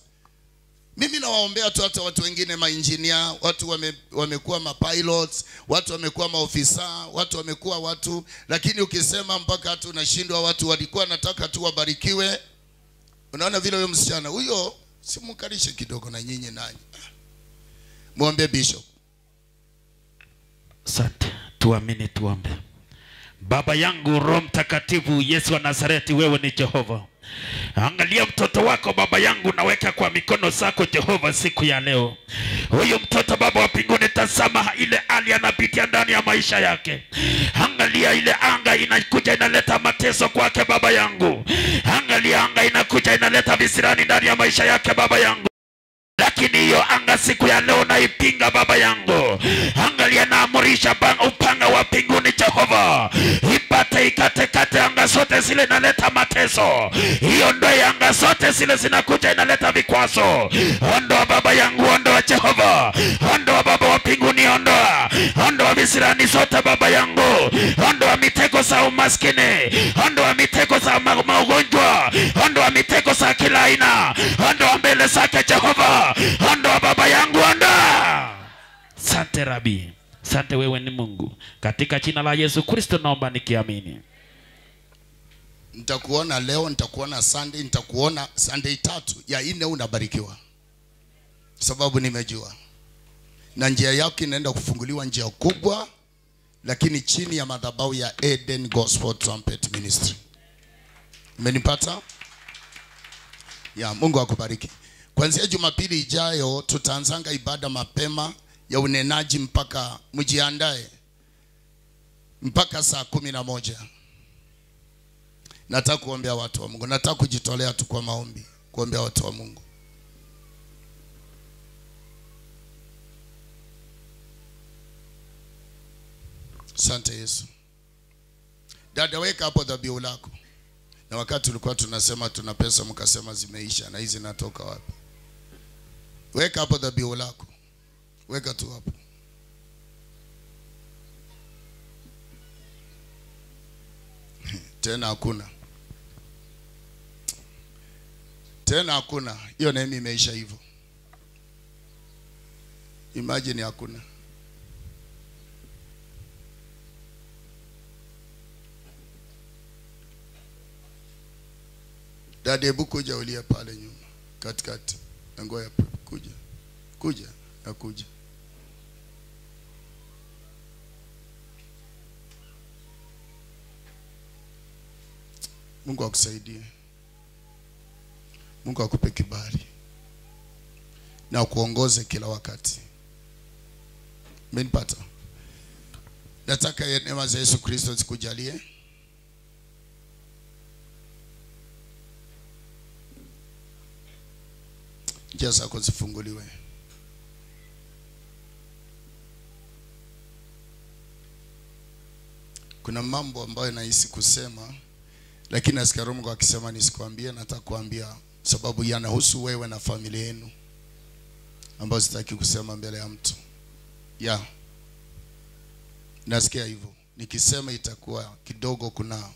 Mimi nawaombea tu hata watu wengine, maengineer, watu wamekuwa mapilots, watu wamekuwa maofisa, watu wamekuwa watu, lakini ukisema mpaka hata unashindwa. Watu walikuwa nataka tu wabarikiwe. Unaona vile huyo msichana huyo, simkalishe kidogo na nyinyi nanyi. Muombe bishop. Asante. Tuamini tuombe. Baba yangu Roho Mtakatifu Yesu wa Nazareti, wewe ni Jehova. Angalia mtoto wako baba yangu, naweka kwa mikono zako Jehova siku ya leo. Huyu mtoto baba wa mbinguni, tazama ile hali anapitia ndani ya maisha yake. Angalia ile anga inakuja inaleta mateso kwake baba yangu. Angalia anga inakuja inaleta visirani ndani ya maisha yake baba yangu. Lakini hiyo anga siku ya leo naipinga baba yangu. Angalia naamurisha upanga wa mbinguni Jehova, ipate ikatekate anga zote zile inaleta mateso. Hiyo ndio anga zote zile zinakuja inaleta vikwazo. Ondoa baba yangu, ondoa Jehova, ondoa baba wa mbinguni, ondoa, ondoa visirani zote baba yangu, ondoa mitego za umaskini, ondoa mitego za magonjwa, ondoa mitego za kila aina, ondoa mbele zake Jehova, ondoa baba yangu, ondoa. Sante Rabi, sante, wewe ni Mungu. Katika jina la Yesu Kristo naomba nikiamini. Nitakuona leo, nitakuona Sunday, nitakuona Sunday 3 ya 4 unabarikiwa. Sababu nimejua. Na njia yako inaenda kufunguliwa, njia kubwa, lakini chini ya madhabahu ya Eden Gospel Trumpet Ministry. Umenipata? Ya, Mungu akubariki. Kuanzia Jumapili ijayo tutaanzanga ibada mapema ya unenaji mpaka mjiandae mpaka saa 11. Nataka kuombea watu wa Mungu. Nataka kujitolea tu kwa maombi, kuombea watu wa Mungu. Asante Yesu. Dada, weka hapo dhabihu lako. Na wakati tulikuwa tunasema tuna pesa mkasema zimeisha, na hizi natoka wapi? Weka hapo dhabihu lako. Weka tu hapo. Tena hakuna. Tena hakuna. Hiyo neema imeisha hivyo. Imagine hakuna. Dada, hebu kuja ulia pale nyuma katikati. Ngoja kuja. Kuja, nakuja. Mungu akusaidie. Mungu akupe kibali na kuongoze kila wakati. Mmenipata? Nataka neema za Yesu Kristo zikujalie. Njia zako zifunguliwe. Kuna mambo ambayo nahisi kusema, lakini nasikia Roho Mungu akisema nisikwambie. Nataka kuambia sababu yanahusu wewe na familia yenu, ambayo sitaki kusema mbele ya mtu. Ya. Nasikia hivyo. Nikisema itakuwa kidogo kuna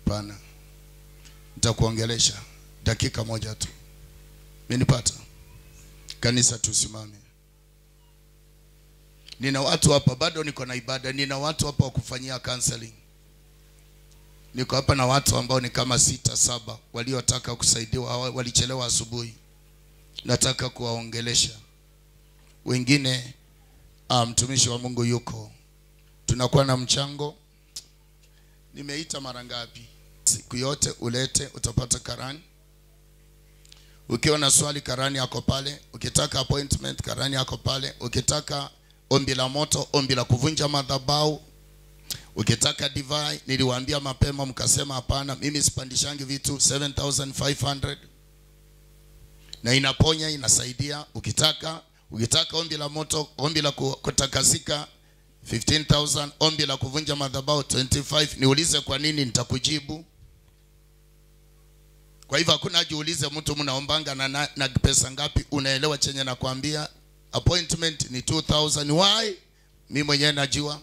pana. Nitakuongelesha dakika moja tu. Mmenipata? Kanisa tusimame. Nina watu hapa bado niko na ibada, nina watu hapa wa kufanyia counseling. Niko hapa na watu ambao ni kama 6 7 waliotaka kusaidiwa, walichelewa asubuhi. Nataka kuwaongelesha. Wengine mtumishi wa Mungu yuko. Tunakuwa na mchango. Nimeita mara ngapi? Siku yote ulete, utapata karani. Ukiwa na swali karani yako pale, ukitaka appointment karani yako pale, ukitaka ombi la moto, ombi la kuvunja madhabahu, ukitaka divai, niliwaambia mapema mkasema hapana, mimi sipandishangi vitu 7500. Na inaponya, inasaidia. Ukitaka ombi la moto, ombi la kutakasika 15,000, ombi la kuvunja madhabahu 25. Niulize kwa nini, nitakujibu. Kwa hivyo hakuna haja uulize mtu mnaombanga na pesa ngapi. Unaelewa chenye nakwambia? Appointment ni 2000. Why? Mimi mwenyewe najua.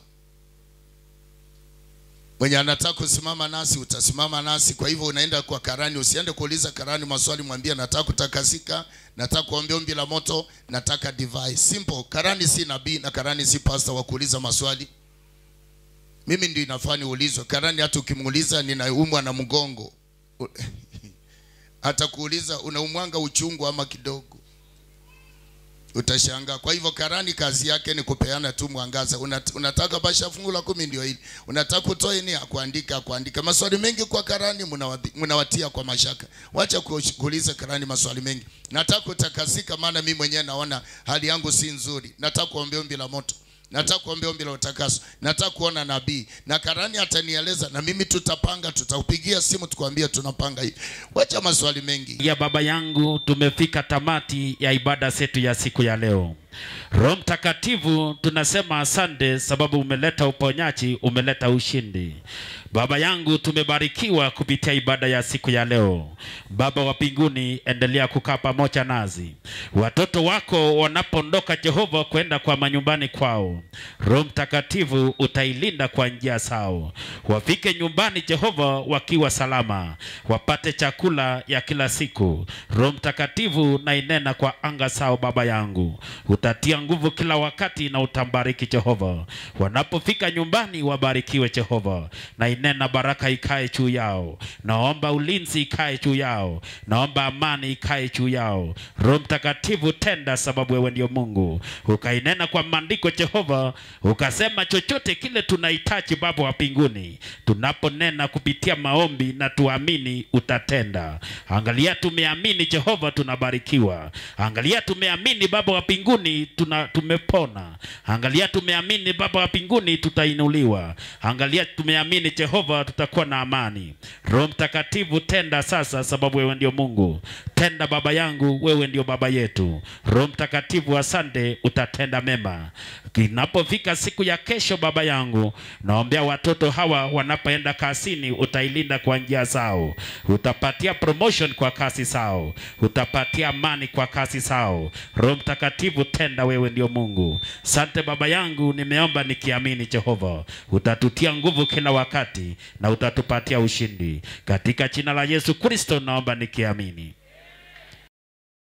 Mwenye anataka kusimama nasi utasimama nasi. Kwa hivyo unaenda kwa karani, usiende kuuliza karani maswali, mwambie nataka kutakasika, nataka kuombea ombi la moto, nataka divai. Simple. Karani si nabii na karani si pastor wa kuuliza maswali. Mimi ndio inafaa niulizwe. Karani hata ukimuuliza ninaumwa na mgongo, atakuuliza unaumwanga uchungu ama kidogo, utashangaa. Kwa hivyo karani kazi yake ni kupeana tu mwangaza. Unataka basha fungu la 10 ndio hili. Unataka kutoa nini? Kuandika. Maswali mengi kwa karani mnawatia kwa mashaka. Wacha kuuliza karani maswali mengi. Nataka kutakasika maana mimi mwenyewe naona hali yangu si nzuri. Nataka kuombea ombi la moto. Nataka kuombea ombi la utakaso. Nataka kuona nabii. Na karani atanieleza na mimi tutapanga, tutakupigia simu tukwambie tunapanga hivi. Wacha maswali mengi. Ya baba yangu, tumefika tamati ya ibada zetu ya siku ya leo. Roho Mtakatifu tunasema asante sababu umeleta uponyaji, umeleta ushindi. Baba yangu, tumebarikiwa kupitia ibada ya siku ya leo. Baba wa mbinguni, endelea kukaa pamoja nasi. Watoto wako wanapondoka Jehova kwenda kwa manyumbani kwao, Roho Mtakatifu utailinda kwa njia zao. Wafike nyumbani Jehova wakiwa salama, wapate chakula ya kila siku. Roho Mtakatifu na inena kwa anga zao baba yangu. Utatia nguvu kila wakati na utambariki Jehova. Wanapofika nyumbani wabarikiwe Jehova, na inena baraka ikae juu yao. Naomba ulinzi ikae juu yao, naomba amani ikae juu yao. Roho Mtakatifu tenda, sababu wewe ndio Mungu. Ukainena kwa maandiko Jehova, ukasema chochote kile tunahitaji Baba wa mbinguni, tunaponena kupitia maombi na tuamini utatenda. Angalia tumeamini Jehova, tunabarikiwa. Angalia tumeamini Baba wa mbinguni, tumepona. Angalia tumeamini Baba wa mbinguni, tutainuliwa. Angalia tumeamini Jehova, tutakuwa na amani. Roho Mtakatifu tenda sasa, sababu wewe ndio Mungu. Tenda Baba yangu, wewe ndio Baba yetu. Roho Mtakatifu asante, utatenda mema. Inapofika siku ya kesho Baba yangu, naombea watoto hawa wanapoenda kazini, utailinda kwa njia zao. Utapatia promotion kwa kazi zao, utapatia amani kwa kazi zao. Roho Mtakatifu tenda, wewe ndio Mungu. Sante Baba yangu, nimeomba nikiamini Jehova, utatutia nguvu kila wakati na utatupatia ushindi. Katika jina la Yesu Kristo naomba nikiamini.